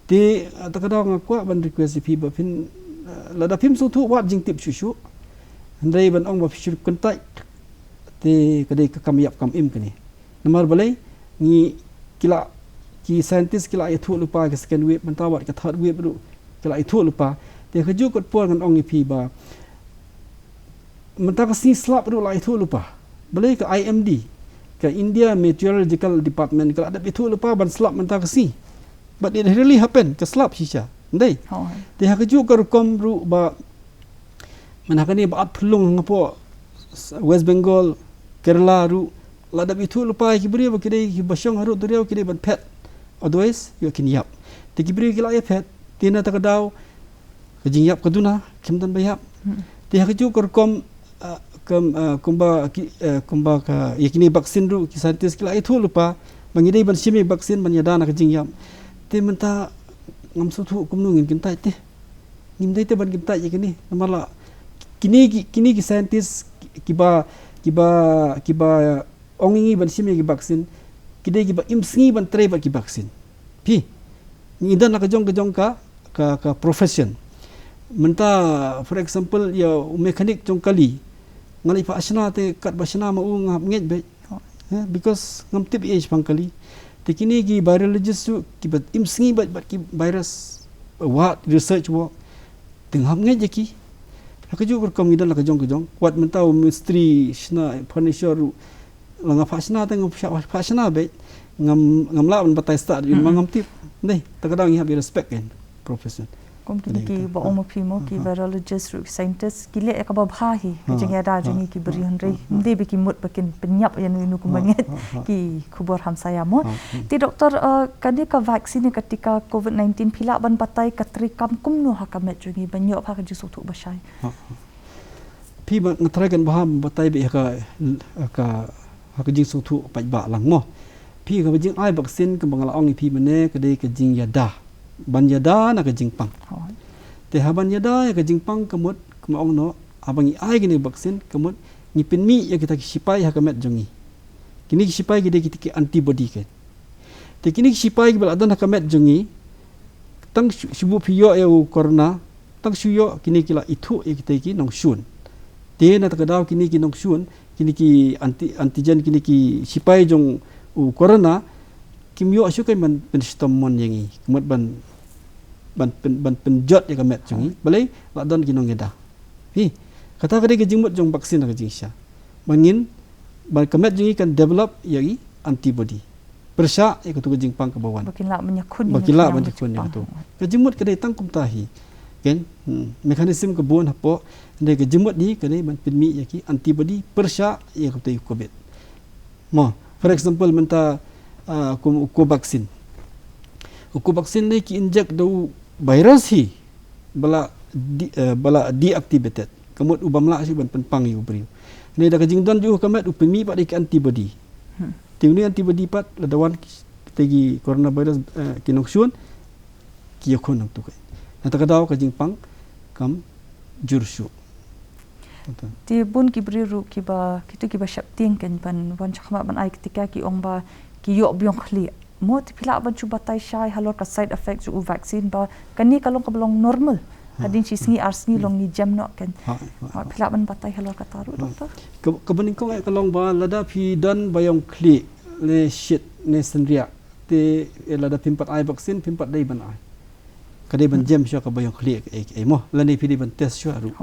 Te, eh, ta ka daw nga kwah ban request ïa phi ba phin, eh, lada phim sngewthuh wad jingtip shuh shuh. Hynrei ban ong ba phi shu kyntait, te ka dei ka kam ïap kam im kane. Namar balei, ngi ki la, ki scientist ki la ïathuh lypa ka second wave, mynta wat ka third wave ruh ki la ïathuh lypa. Te kajuh ka por ngan ong ïa phi ba mynta ka sngi slap ruh la ïathuh lypa. Balei ka I M D, ka India Meteorological Department, ka la dep ïathuh lypa ban slap mynta ka sngi. But it really happened, ka slap shisha. Ndei? Hooid. Te ha kajuh ka rukom ruh ba, mynta kane ba at phyllung hangne hapoh West Bengal, Kerala ruh, la dep ïathuh lypa ïa ki briew ba ki dei kiba shong harud duriaw ki dei ban phet. Otherwise, ïoh kin ïap. Te ki briew ki la ïa phet, te na ta ka daw, ka jingïap ka duna, kim don ba ïap. Hmm. Te ha kajuh ka rukom, ah, kum, eh, kumba ki, eh, kumba ka, ïa kine vaccine ruh ki scientist ki la ïathuh lypa ba ngi dei ban shim ïa vaccine ban ïada na ka jingïap. Te mynta ngam sngewthuh kumno ngin kyntait te. Ngim dei te ban kyntait ïa kine. Namar la kine ki, kine ki scientist kiba, kiba, kiba ong ïa ngi ban shim ïa ki vaccine, ki dei kiba im sngi ban trei bad ki vaccine. Phi, ngi don la ka jong ka jong ka, ka, ka profession. Mynta, for example, ïa u mechanic jong kali, nga la ïa phah shna te katba shna ma u nga hap ngeit beit. Eh, because ngam tip ïa shaphang kali. Te kine ki virologist ruh kiba im sngi bad, bad ki virus, wad research work. Te nga hap ngeit ïa ki. Ha kajuh ka rukom ngi don la ka jong ka jong. Wat mynta u mistri shna furniture ruh, la nga phah shna te nga phah, phah shna beit. Ngam, ngam lah ban batai stad ïa ma ngam tip. Dei, ta ka daw ngi hap ïa respect kan profession. Kum kine ki ba ong ma phi mo, ki virologist ruh ki scientist, ki leh ïa kaba bha hi ka jingïada jong ngi ki briew, hynrei ym dei ba ki mut ba kin pynïap ïa nu ïa nu kumba ngeit ki khubor hamsaïa mo. Te doktor, eh, kane ka vaccine, ka tika covid nineteen, phi lah ban batai ka treikam kumno ha ka met jong ngi ban ïoh ha ka jingsngewthuh ba shai? Phi, ba nga try kan ba ham batai beit ha ka, ha ka, ha ka jingsngewthuh paidbah lang mo. Phi, kaba jingai vaccine kaba nga la ong ïa phi mynne ka dei ka jingïada. Ban ïada na ka jingpang. Te ha ban ïada ïa ka jingpang ka mut, kumba ong noh, haba ngi ai kine vaccine ka mut ngi pynmih ïa kita ki shipai ha ka met jong ngi. Kine ki shipai ki dei kita ki antibody kan. Te kine ki shipai kiba la don ha ka met jong ngi, tang shu, shu buh phi ïoh ïa u corona, tang shu ïoh kine ki la ithuh ïa kita ki nongshun. Te na ta ka daw kine ki nongshun, kine ki anti, antigen, kine ki shipai jong u corona, kim ïoh shuh kan ban pynshitom mon ïa ngi. Ka mut ban, ban pyn, ban pynjot ïa ka met jong ngi. Balei, la don ki nongïada. Hi, kata ka dei ka jingmut jong vaccine ha ka jingshisha. Ba ngin, ba ka met jong ngi kan develop ïa ki antibody. Pyrshah ïa katu ka jingpang kaba wan. Ba kin lah ban ïakhun ïa katu. Ka jingmut ka dei tang kumta hi. Kan, hmm, mechanism ka bun hapoh, hynrei ka jingmut hi ka dei ban pynmih ïa ki antibody pyrshah ïa katu ka covid. Mo, for example, mynta, ah, kum u Covaxin. U Covaxin ne ki inject da u virus hi, ba la de-, eh, ba la deactivated. Ka mut u bym lah shuh ban pynpang ïa u briew. Ne da ka jingdon jong u ha ka met u pynmih pat ïa ki antibody. Hmm. Te une u antibody pat lada wan ki, kita ki coronavirus, eh, ki nongshun, ki ïakhun hangtu kan. Na ta ka daw ka jingpang kam jur shuh. Te bun ki briew ruh kiba, kito kiba sheptieng kan ban wan shakhmat ban ai ka tika ki ong ba ki ïoh biang khlieh. Mo, te phi lah ban shu batai shai halor ka side effect jong u vaccine ba kane ka long kaba long normal. Ha. Hadien shi sngi ar sngi long ngi jem noh kan. Ha, ha, ha. Phi lah ban batai halor kata ruh, doktor? Ka, kaba nyngkong eh ka long ba lada phi don ba ïong khlieh, ne shit, ne synriah, te, eh, lada phim pat ai vaccine, phim pat dei ban ai. Ka dei ban jem shuwa kaba ïong khlieh, eh, eh, mo, lane phi dei ban test shuwa ruh.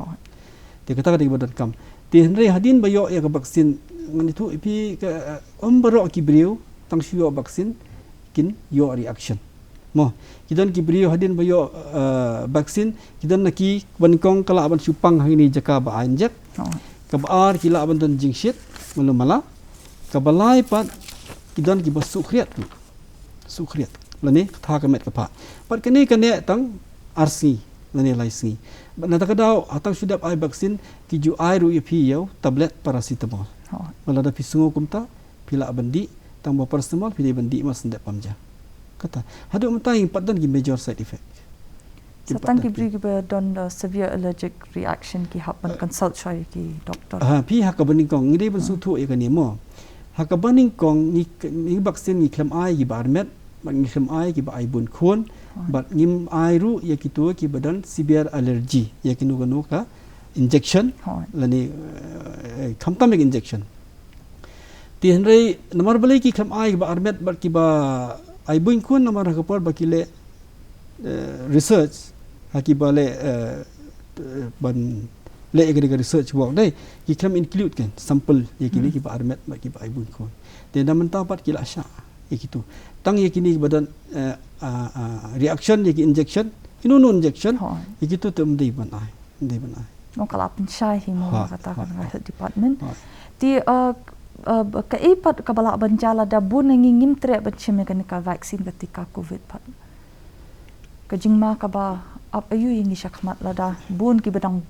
Te kata ka dei kaba donkam. Te hynrei hadien ba ïoh ïa ka vaccine, ngan ïathuh ïa phi ka, eh, ym baroh ki briew tang shu ïoh vaccine kin ïoh reaction. Mo, ki don ki briew hadien ba ïoh, eh, vaccine, ki don na ki, kaba nyngkong ka lah ban shu pang ha kine ki jaka ba ai inject. Kaba ar ki lah ban don jingshit malu mala. Kaba lai pat ki don kiba suh khriat. Suh khriat. Lane ka tha ka met ka phah. Pat kane ka neh tang ar sngi lane lai sngi. Bad na ta ka daw, ha tang shu dep ai vaccine, ki ju ai ruh ïa phi ïa u tablet paracetamol. Bad lada phi sngew kumta, phi lah ban dih, tang ba paracetamol phi dei ban dih mar shen dep pam ja. Kata. Haduh mynta ngim pat don ki major side effect. Sa tang ki briew kiba don, uh, severe allergic reaction ki hap ban consult shwa ïa ki doktor. Ha, phi, ha kaba nyngkong, ngi dei ban sngewthuh ïa kane mo. Ha kaba nyngkong, ngi, ngi vaccine ngi khlem ai kiba armet, bad ngi khlem ai kiba ai bun khun, bad ngim ai ruh ïa kito kiba don severe allergy ïa kino kino ka injection, lane, eh, khamtam ïa ka injection. Te hynrei namar balei ki khlem ai kiba armet bad kiba ai bun khun, namar ha ka por ba ki leh, eh, research, ha kiba leh, eh, ban leh ïa ka research work dei, ki khlem include kan sample ïa kine kiba armet bad kiba ai bun khun. Te na mynta pat ki la shah ïa kito. Tang ïa kine kiba don, eh, ah, ah, reaction ïa ki injection, kino kino injection, ïa kito te ym dei ban ai. Dei ban ai. Long ka la pynshai hi mo, kata ka health department. Te, uh, uh, kaei pat kaba lah ban jia lada bun na ngi ngim treh ban shim ïa kane ka vaccine, ka tika covid pat? Ka jingma kaba ap aïu ïa ngi shakhmat lada bun kiba dang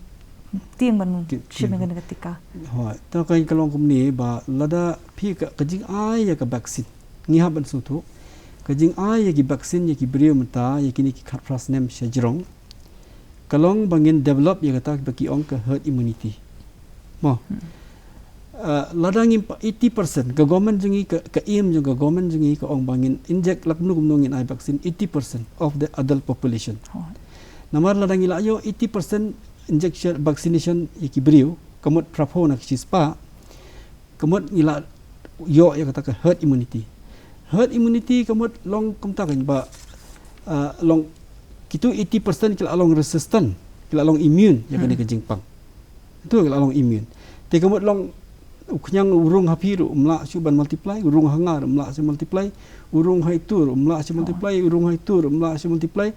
tieng ban shim ïa kane ka tika. Hooid, te ka long kumne ba lada phi ka, ka jingai ïa ka vaccine, ngi hap ban sngewthuh, ka jingai ïa ki vaccine ïa ki briew mynta, ïa kine ki khatphra snem sha jrong, ka long ba ngin develop ïa kata ba ki ong ka herd immunity. Mo. Uh, lada ngim pat eighty percent, ka government jong ngi, ka, ka aim jong ka government jong ngi ka ong ba ngin inject la kumno kumno, ngin ai vaccine eighty percent of the adult population. Namar lada ngi la ïoh eighty percent injection, vaccination ïa ki briew, ka mut phraphew na ka shispah, ka mut ngi la ïoh ïa kata ka herd immunity. Herd immunity ka mut long kumta kan ba, uh, long kitu eighty percent ki la long resistant, ki la long immune ïa kane ka jingpang. Itu ki la long immune. Te ka mut long u khñiang u rung ha phi ruh um lah shuh ban multiply, u rung ha nga ruh um lah shuh multiply, u rung ha itu ruh um lah shuh multiply, u rung ha itu ruh um lah shuh multiply.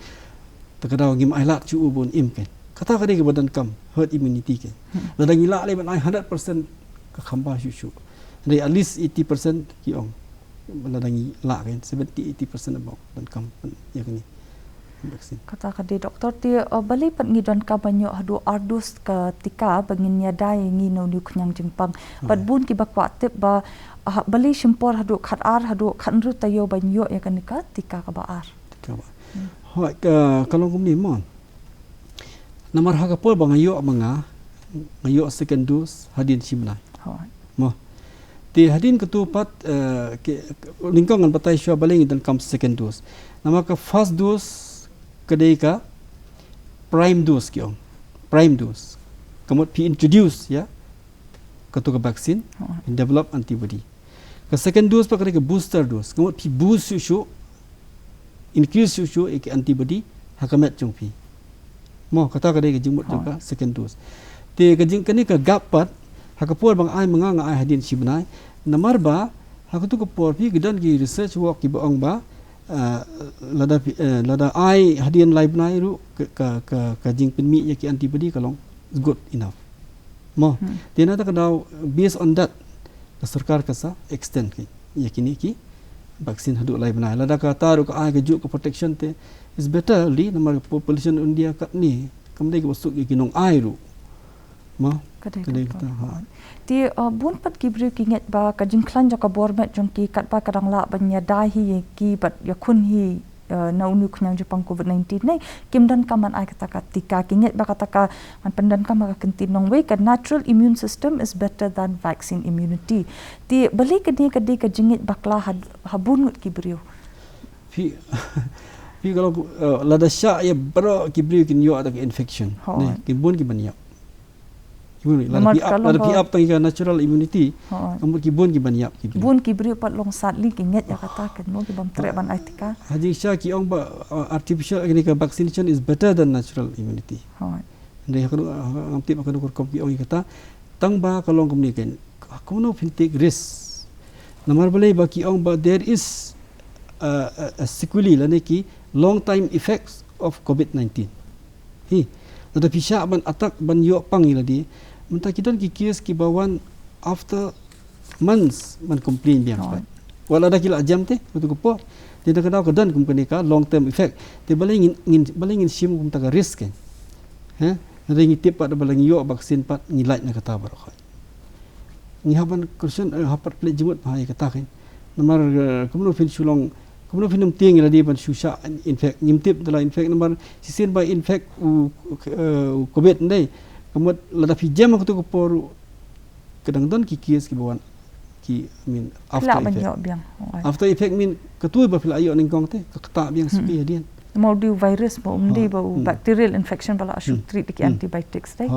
Te ka daw ngim ailad shuh u bun im kan. Kata ka dei kaba donkam herd immunity kan. Lada ngi lah lei ban ai hundred percent ka kham bha shuh shuh. Dei at least eighty percent ki ong. Lada ngi lah kan, seventy eighty percent about donkam ïa kane vaccine. Kata ka dei, Doktor, te, uh, balei pat ngi donkam ban ïoh haduh ar dus ka tika ba ngin ïada ïa ngi na une u khñiang jingpang? Bad bun kiba kwah tip ba, uh, balei shim por haduh khatar, haduh khathynriew taïew ban ïoh ïa kane ka tika kaba ar. Tika ba. Hooid, ka, ka long kumne mo. Namar ha ka por ba nga ïoh ma nga, nga ïoh second dose hadien shi bnai. Mo. Te hadien katu pat, eh, ke, nyngkong ngan batai shuwa balei ngi donkam second dose. Namar ka first dose ka dei ka prime dose ki ong. Prime dose. Ka mut phi introduce ïa katu ka vaccine, phin develop antibody. Ka second dose pat ka dei ka booster dose. Ka mut phi boost shuh shuh, increase shuh shuh ïa ki antibody ha ka met jong phi. Mo, kata ka dei ka jingmut jong ka second dose. Te ka jing, kane ka gap pat, ha ka por ba nga ai ma nga, nga ai hadien shi bnai. Namar ba ha katu ka por phi, ki don ki research work kiba ong ba, ah, lada phi, eh, lada ai hadien lai bnai ruh ka, ka, ka, ka jingpynmih ïa ki antibody ka long good enough. Mo, te na kata ka daw, based on that, ka sorkar ka sa extend ki ïa kine ki vaccine haduh lai bnai. Lada kata ruh ka ai kajuh ka protection te is better li, namar ka population India katne kam dei kaba suk ïa ki nongai ruh. Mo, ka dei kata. Te, uh, bun pat ki briew ki ngeit ba ka jingkhlaiñ jong ka bor met jong ki katba ka dang lah ban ïada hi ïa ki bad ïakhun hi, eh, na une u khñiang jingpang covid nineteen ne, kim donkam ban ai kata ka tika, ki ngeit ba kata ka, ngan pyndonkam ha ka kyntien nongwei, ka natural immune system is better than vaccine immunity. Te balei kane ka dei ka jingngeit bakla ha, ha bun ngut ki briew? Phi, phi ka long, eh, lada shah ïa baroh ki briew kin ïoh da ka infection. Ne, kin bun ki ban ïap. Ki bun, lada phi ap, lada phi ap tang ïa ka natural immunity, ka mut ki bun ki ban ïap ki briew. Bun ki briew pat long sadly ki ngeit ïa kata, kan mo, ki bym treh ban ai tika. Ha jingshisha ki ong ba, uh, artificial, kane ka vaccination is better than natural immunity. Hooid. Hynrei ha kano, ha, ngam tip ha kano ka rukom ki ong ïa kata. Tang ba ka long kumne kan. Kumno phin take risk. Namar balei ba ki ong ba there is, uh, a, a sequelae lane ki long time effects of covid nineteen. Hi, lada phi shah ban attack ban ïoh pang ïa lade, mynta ki don ki case kiba wan after months ban complain biang pat. Wat lada ki la jem te, katu ka por. Te da ka daw ka don kum kane ka long term effect. Te balei ngin, ngin, balei ngin shim kumta ka risk kan. He? Lada ngi tip pat, lada ngi ïoh vaccine pat, ngi lait na kata baroh. Ngi hap ban caution, eh, hap pat pynleit jingmut bha ïa kata kan. Namar, eh, kumno phin shu long, kumno phin ym tieng ïa lade ban shu shah in-, infect, ngim tip da la infect namar shisien ba infect u, eh, u covid ndei. Ka mut lada phi jem ha katu ka por ruh ka dang don ki case kiba wan ki, I mean, after effect. After effect mean katu ba phi la ïoh nyngkong te, ka ktah biang suki hadien. Mo, dei u virus mo, um dei ba u bacterial infection ba la shu treat da ki antibiotics te.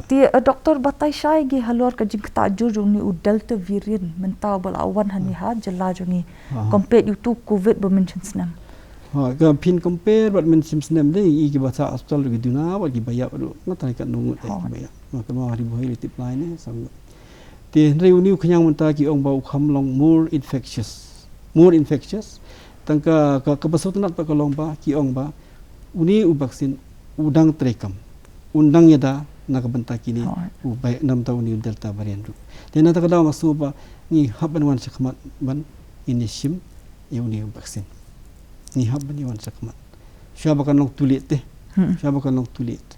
Te, eh, Doktor, batai shai ki halor ka jingktah jur jong une u Delta variant mynta ba la wan hangne ha jylla jong ngi. Compare ïa utu covid ba mynshem snem. Ha, ka phin compare bad mynshem snem te, i kiba sah hospital ruh ki duna, bad kiba ïap ruh nga trai katno ngut te kiba ïap. Nga katno ha Ri Bhoi ruh tip lai ne, sa ngut. Te hynrei une u khñiang mynta ki ong ba u kham long more infectious. More infectious. Tang ka, ka, kaba sngewtynnat pat ka long ba, ki ong ba une u vaccine u dang treikam. Un dang ïada na ka bynta kine u bai, na ka bynta une u Delta variant ruh. Te na kata ka daw nga sngew ba ngi hap ban wan shakhmat ban ngin ïashim ïa une u vaccine. Ngi hap ban ïa wan shakhmat. Shuwa ba kan long too late te. Shuwa ba kan long too late.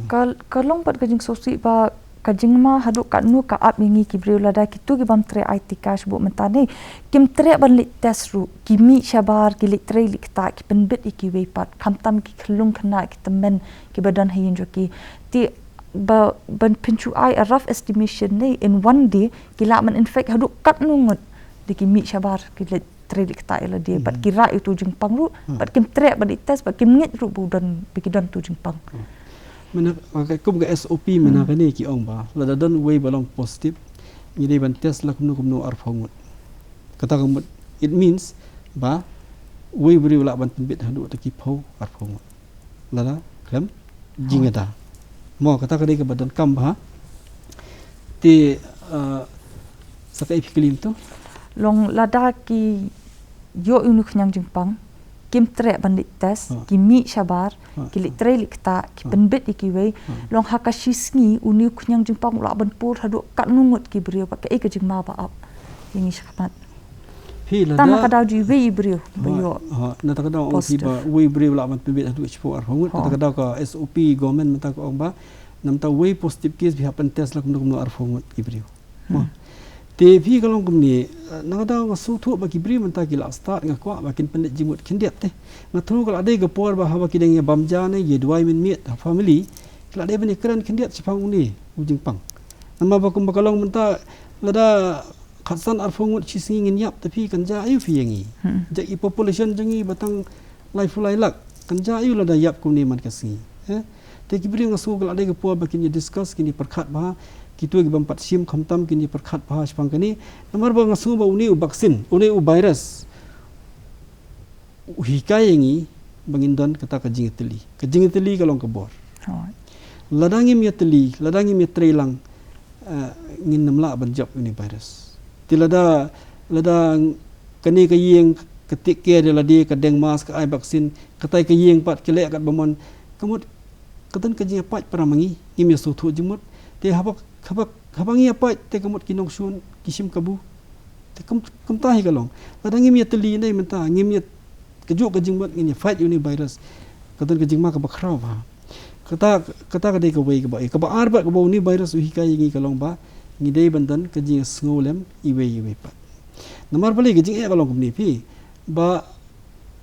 Ka, ka long pat ka jingsngewsih ba ka jingma haduh katno ka ap ïa ngi ki briew lada kitu ki bym treh ai tika shibun mynta ne. Kim treh ban leit test ruh, ki mih shabar, ki leit trei leit ktah, ki pynbit ïa kiwei pat, khamtam ki khyllung khynnah ki tymmen kiba don ha ïing jong ki. Te ba, ban pynshu ai a rough estimation ne, in one day ki lah ban infect haduh katno ngut de ki mih shabar, ki leit trei leit ktah ïa lade, pat ki rah ïa utu u jingpang ruh, pat kim treh ban leit test, pat kim ngeit ruh ba u don, ba ki don utu u jingpang. Mynta, ka, kum ka S O P mynta kane ki ong ba lada don uwei ba long positive, ngi dei ban test la kumno kumno arphew ngut. Kata ka mut, it means ba uwei u briew u lah ban pynbit haduh ta ki phew arphew ngut lada khlem jingada. Mo, kata ka dei kaba donkam bha. Te, ah, sa kaei phi kylli mynta? Long lada ki ïoh ïa une u khñiang jingpang, kim treh ban leit test, ki mih shabar, ki leit trei leit ktah, ki pynbit ïa kiwei. Long ha ka shi sngi une u khñiang jingpang u lah ban pur haduh katno ngut ki briew, bad kaei ka jingma ba ap ïa ngi shakhmat. Phi, lada tang na ka daw jong iwei i briew ba ïoh. Ha, na kata ka daw ong phi ba uwei u briew u lah ban pynbit haduh shiphew arphew ngut. Kata ka daw ka S O P government mynta ka ong ba na bynta uwei positive case phi hap ban test la kumno kumno arphew ngut ki briew. Mo. Te phi, ka long kumne, eh, na kata nga sngewthuh ba ki briew mynta ki la start, nga kwah ba kin pynleit jingmut khyndiat te. Nga tharai ka la dei ka por ba haba ki dang ïa bam ja ne ïa duwai mynmiet ha family, ki la dei ban ïa kren khyndiat shaphang une u jingpang. Namar ba kumba ka long mynta, lada khatsan arphew ngut shi sngi ngin ïap, te phi, kan jia aiu phi ïa ngi. Jia i population jong ngi ba tang laiphew lai lak, kan jia aiu lada ïap kumne man ka sngi. Eh? Te ki briew nga sngew ka la dei ka por ba kin ïa discuss, kin ïa pyrkhat bha, kito ki bym pat shim khamtam kin ïa pyrkhat bha shaphang kane. Namar ba nga sngew ba une u vaccine, une u virus u hikai ïa ngi ba ngin don kata ka jingïatylli. Ka jingïatylli ka long ka bor. Lada ngim ïatylli, lada ngim ïatreilang, eh, ngin nym lah ban jop ïa une u virus. Te lada, lada kane ka ïing ka take care ïa lade, ka deng mask, ka ai vaccine, katai ka ïing pat ka leh katba mon, ka mut ka don ka jingïapait para ma ngi, ngim ïa sngewthuh jingmut. Te haba, haba, haba ngi ïapait te ka mut ki nongshun ki shim kabu. Te kum, kumta hi ka long. Lada ngim ïatylli ne mynta, ngim ïa, kajuh ka jingmut ngin ïa fight ïa une u virus, ka don ka jingma kaba khraw bha. Kata, kata ka dei kawei kaba, kaba ar bad kaba une u virus u hikai ïa ngi ka long ba ngi dei ban don ka jingïasngewlem iwei ïa iwei pat. Namar balei? Ka jingeh ka long kumne phi, ba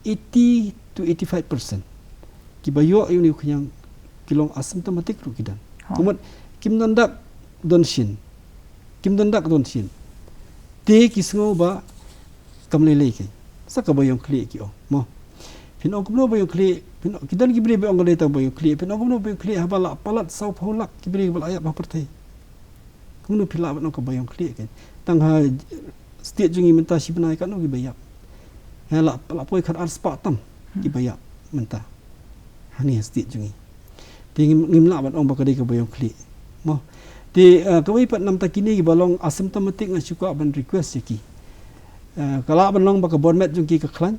eighty to eighty-five percent kiba ïoh ïa une u khñiang ki long asymptomatic ruh ki don. Ka mut kim don dak don shin. Kim don dak don shin. Te ki sngew ba kam lei lei kein. Sa kaba ïong khlieh ki ong. Mo. Phin ong kumno ba ïong khlieh, phin ong, ki don ki briew ba ong ka dei tang ba ïong khlieh, phin ong kumno ba ïong khlieh haba la palat saw phew lak ki briew ba la ïap ha pyrthei. Kumno phi lah ban ong kaba ïong khlieh kein. Tang ha state jong ngi mynta shi bnai katno kiba ïap. Ha la, la poi khatar spah tam kiba ïap mynta. Hangne ha state jong ngi. Te ngim, ngim lah ban ong ba ka dei kaba ïong khlieh. Mo. Te, eh, kawei pat namar kine kiba long asymptomatic nga shu kwah ban request ïa ki. Eh, ka lah ban long ba ka bor met jong ki ka khlaiñ.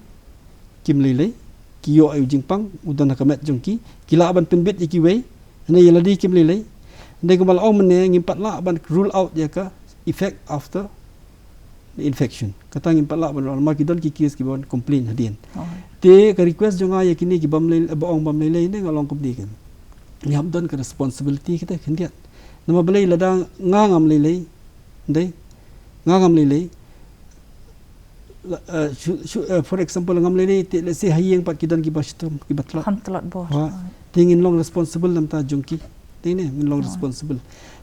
Kim lei lei. Ki ïoh ïa u jingpang, u don ha ka met jong ki. Ki lah ban pynbit ïa kiwei. Hynrei ïa lade kim lei lei. Hynrei kumba la ong mynne ngim pat lah ban rule out ïa ka effect after the infection. Kata ngim pat lah ban rule out namar ki don ki case kiba wan complain hadien. Te ka request jong nga ïa kine ki bym lei, ba ong bym lei lei ne nga long kumne kein. Ngi hap don ka responsibility kita khyndiat. Namar balei? Lada nga ngam lei lei. Dei. Nga ngam lei lei. La, eh, shu, shu, eh, for example, ngam lei lei, te, let's say, ha ïing pat ki don kiba shitom, kiba tlot. Kham tlot bor. Te ngin long responsible namar jong ki. Te ne, ngin long responsible.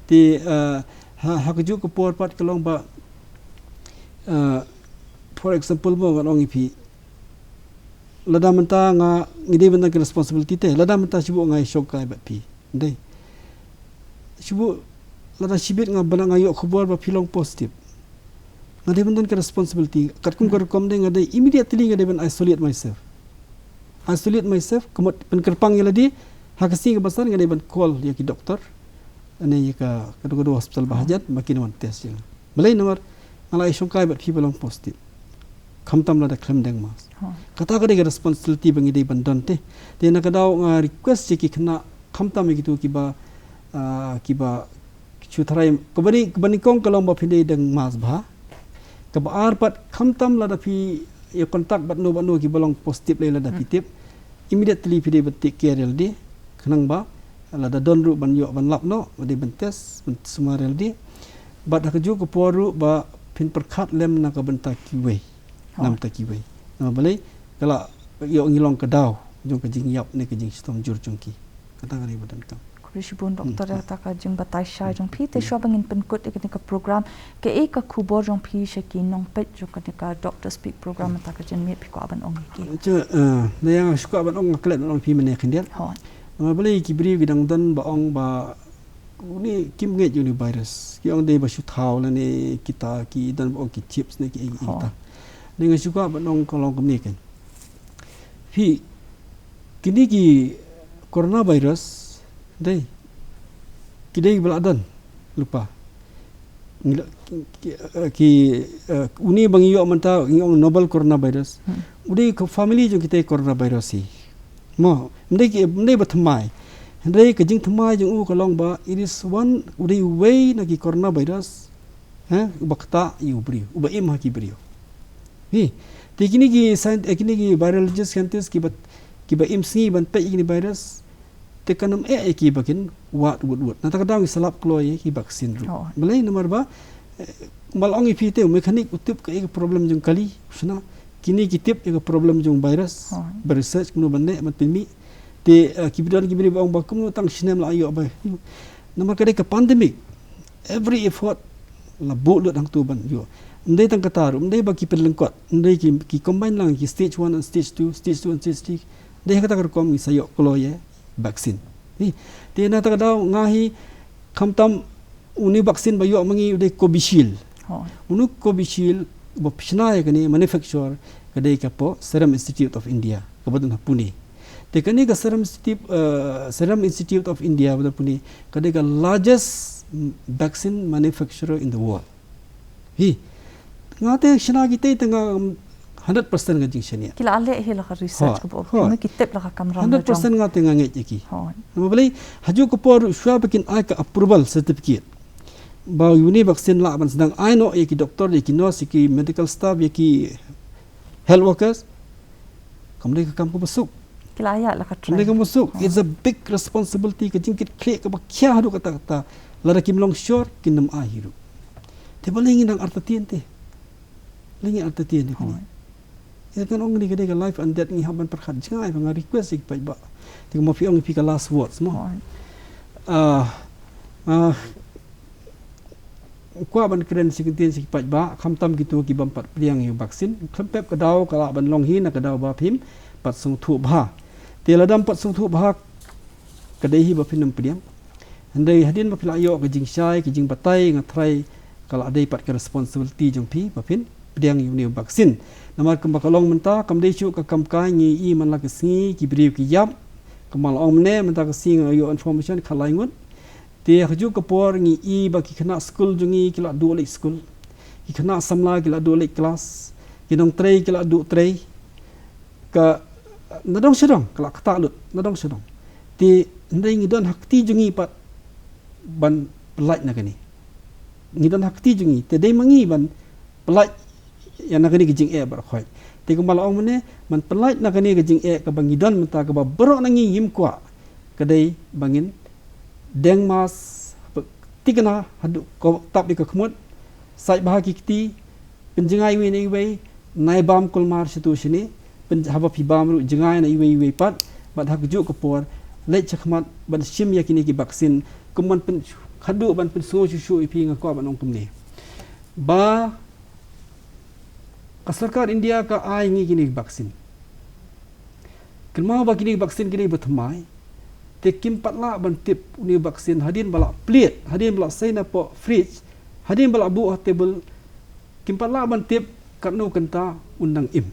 Te, eh, ha, ha kajuh ka por pat ka long ba, eh, for example mo ngan ong ïa phi. Lada mynta nga, ngi dei ban don ka responsibility te. Lada mynta shu buh nga ïa shongkai bad phi. Dei. Shu buh lada shibit nga bana nga ïoh khubor ba phi long positive. Nga dei ban don ka responsibility. Katkum ka rukom dei nga dei immediately nga dei ban isolate myself. Isolate myself, ka mut pynkyrpang ïa lade, ha ka sngi kaba sdang nga dei ban call ïa ki doktor. Ane ïa ka, ka dei ka dei hospital ba hajan, ba kin wan test ïa nga. Balei namar, nga la ïa shongkai bad phi ba long positive. Khamtam lada khlem deng mask. Kata ka dei ka responsibility ba ngi dei ban don te. Te na ka daw nga request ïa ki khynnah khamtam ïa kito kiba, ah, kiba shu tharai, kaba nyngkong ka long ba phin dei deng mask bha. Kaba ar pat khamtam lada phi ïa contact bad no bad no kiba long positive lei lada phi tip. Immediately phi dei ban take care ïa lade. Khnang ba, Lada don ruh ban ïoh ban lap noh, ba dei ban test, ban sumar ïalade. Bad ha kajuh ka por ruh ba phin pyrkhat lem na ka bynta kiwei. Hooid. Na ka bynta kiwei. Namar balei, ka la ïoh ngi long ka daw jong ka jingïap ne ka jingshitom jur jong ki. Kata ka dei ba donkam. Khublei shibun, Doctor, ïa kata ka jingbatai shai jong phi. Te shuwa ba ngin pynkut ïa kane ka program, kaei ka khubor jong phi sha ki nongpeit jong kane ka Doctor Speak program, mynta ka janmiet phi kwah ban ong ïa ki? Acha, eh, na ïa nga shu kwah ban ong, nga klet ban ong ïa phi mynne khyndiat. Hooid. Namar balei ki briew ki dang don ba ong ba une kim ngeit ïa une u virus. Ki ong dei ba shu thaw lane kita ki don ba ong ki chips ne ki ei ei kita. Hooid. Te nga shu kwah ban ong ka long kumne kan. Phi, kine ki coronavirus, dei, ki dei ba la don lypa. Ngi la, ki, ki, eh, ki, eh, une ba ngi ïoh mynta, ngi ong novel coronavirus. Hmm. U dei ka family jong kita ki coronavirus hi. Mo, ym dei ki, ym dei ba thymmai. Hynrei ka jingthymmai jong u ka long ba, it is one, u dei uwei na ki coronavirus. Ha, uba ktah ïa u briew, uba im ha ki briew. Hi, te kine ki scient-, eh, kine ki virologist scientist kiba, kiba im sngi ban peit ïa kine virus, te kan ym eh ïa ki ba kin wad wut wut. Na kata ka daw ngi sa lap kloi ïa ki vaccine ruh. Oh. Balei namar ba, eh, kumba la ong ïa phi te, u mechanic u tip kaei ka problem jong kali, u shna, kine ki tip ïa ka problem jong virus, oh, ba research kumno ban leh, ban pynmih. Te, eh, ki ba don ki briew ba ong ba kumno tang snem la ïoh ba. Namar ka dei ka pandemic. Every effort la buh lut hangto ban ïoh. Ym dei tang kata ruh, ym dei ba ki pynlyngkot, ym dei ki, ki combine lang ki stage one and stage two, stage two and stage three. Dei ha kata ka rukom ngi sa ïoh kloi ïa vaccine. Hi. Te na kata ka daw nga hi khamtam une u vaccine ba ïoh ma ngi u dei Covishield. Oh. Une u Covishield ba pynshna ïa kane manufacture ka dei ka po Serum Institute of India, kaba don ha Pune. Te kane ka Serum Institute, eh, Serum Institute of India, ba don ha Pune, ka dei ka largest, mm, vaccine manufacturer in the world. Hi. Nga te shna kita te nga, mm, hundred percent ka jingshaniah. Ki la leh hi la ka research, hooid, kaba, hooid, ki tip la ka kamram. Hundred percent nga te nga ngeit ïa ki. Hooid. Namar balei, ha kajuh ka por shuwa ba kin ai ka approval certificate ba une u vaccine lah ban sdang ai noh ïa ki doktor, ïa ki nurse, ïa ki medical staff, ïa ki health workers, kam dei ka kam kaba suk. Ki la ïa la ka try. Kam dei ka kam kaba suk. Oh. It's a big responsibility, ka jingkitkhlieh kaba khia haduh katta katta. Lada kim long sure, kin ym ai hi ruh. Te balei ngin nang artatien te? Balei ngin artatien te kane? Oh. Ïa kan ong kane ka dei ka life and death, ngi hap ban pyrkhat jngai, ba nga request ïa ki paidbah. Te kumba phi ong ïa phi ka last words mo. Oh. Ah, ah, kwah ban kren shi kyntien sha ki paidbah, khamtam kito ki bym pat pdiang ïa u vaccine. Khlem pep ka daw ka lah ban long hi na ka daw ba phim pat sngewthuh bha. Te lada ym pat sngewthuh bha, ka dei hi ba phin ym pdiang. Hynrei hadien ba phi la ïoh ka jingshai, ka jingbatai, nga tharai ka lah dei pat ka responsibility jong phi ba phin pdiang ïa une u vaccine. Namar kumba ka long mynta, kam dei shuh ka kam kai, ngi i man la ka sngi ki briew ki ïap. Kumba la ong mynne, mynta ka sngi nga ïoh information khatlai ngut. Te ha kajuh ka por ngi i ba ki khynnah skul jong ngi ki la duh leit skul. Ki khynnah samla ki la duh leit klas. Ki nongtrei ki la duh trei. Ka, nadong shadong, ka la ktah lut, nadong shadong. Te hynrei ngi don ha kti jong ngi pat ban pyllait na kane. Ngi don ha kti jong ngi, te dei ma ngi ban pyllait ïa na kane ka jingeh baroh khoit. Te kumba la ong mynne, ban pyllait na kane ka jingeh kaba ngi don mynta, kaba baroh na ngi ngim kwah, ka dei ba ngin deng mask, thikna haduh ka tap ïa ka khmut, sait bha ki kti, pynjngai iwei na iwei, nai bam kulmar shatu shane, pyn-, haba phi bam ruh jngai na iwei iwei pat, bad ha kajuh ka por leit shakhmat ban shim ïa kine ki vaccine, kum ban pyn-, haduh ban pynsngew shuh shuh ïa phi, nga kwah ban ong kumne. Ba ka sorkar India ka ai ngi kine ki vaccine. Kynmaw ba kine ki vaccine kine ki ba thymmai. Te kim pat lah ban tip une u vaccine hadien ba la plied, hadien ba la sei na poh fridge, hadien ba la buh ha table, kim pat lah ban tip katno kynta un dang im.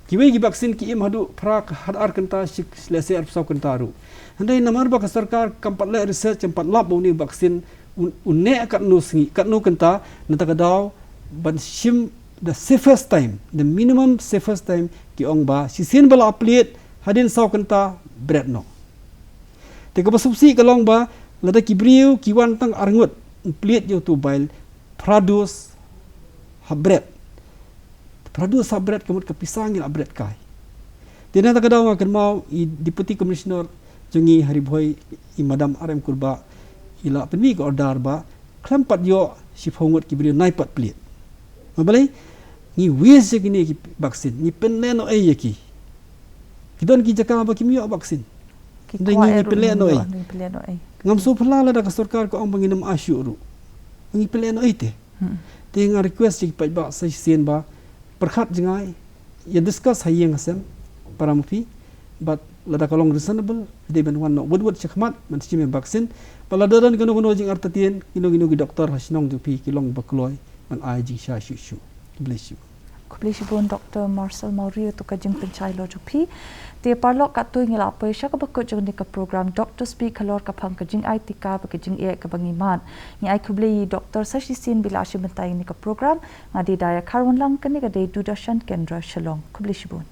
Kiwei ki vaccine ki im haduh phra, haduh ar kynta, shi, lehse arphew saw kynta ruh. Hynrei namar ba ka sorkar kam pat leh research, kam pat lap ba une u vaccine un, un neh katno sngi, katno kynta, na kata ka daw ban shim the safest time, the minimum safest time, ki ong ba shisien ba la plied, hadien saw kynta bret noh. Te kaba sngewsih ka long ba lada ki briew ki wan tang arngut, plied ïa uto u vial, phra dose ha bret. Phra dose ha bret ka mut ka pisa ngi la bret kai. Te na kata ka daw nga kynmaw i Deputy Commissioner Jong ngi ha Ri Bhoi, i Madam R M Kurbah i la pynmih ka order ba khlem pat ïoh shiphew ngut ki briew, nai pat plied. Ma balei? Ngi waste ïa kine ki vaccine, ngi pynlehnohei ïa ki. Ki don ki jaka ba kim ïoh vaccine. Ki ngi pynlehnohei. Ngam sngewphylla lada ka sorkar ka ong ba ngin ym ai shuh ruh. Ngi pynlehnohei te. Te nga request ïa ki paidbah sa shisien ba pyrkhat jngai, ïa discuss ha ïing ha sem para ma phi, bad lada ka long reasonable, dei ban wan noh wut wut shakhmat ban shim ïa vaccine. Bad lada don kano kano jingartatien, kino kino ki doktor ha shnong jong phi ki long ba kloi ban ai jingshai shuh shuh. Khublei shibun. Khublei shibun Doctor Marcel Mawrie, ïa ka jingpynshai halor jong phi. Te paralok, katto ngi la poi sha kaba kut jong kane ka program Doctor Speak halor ka phang ka jingai tika bad ka jingeh kaba ngi mad. Ngi ai khublei ïa i Doctor sa shisien ba i la shim bynta ïa kane ka program. Nga dei Daya Kharwanlang, kane ka dei Doordarshan Kendra Shillong. Khublei shibun.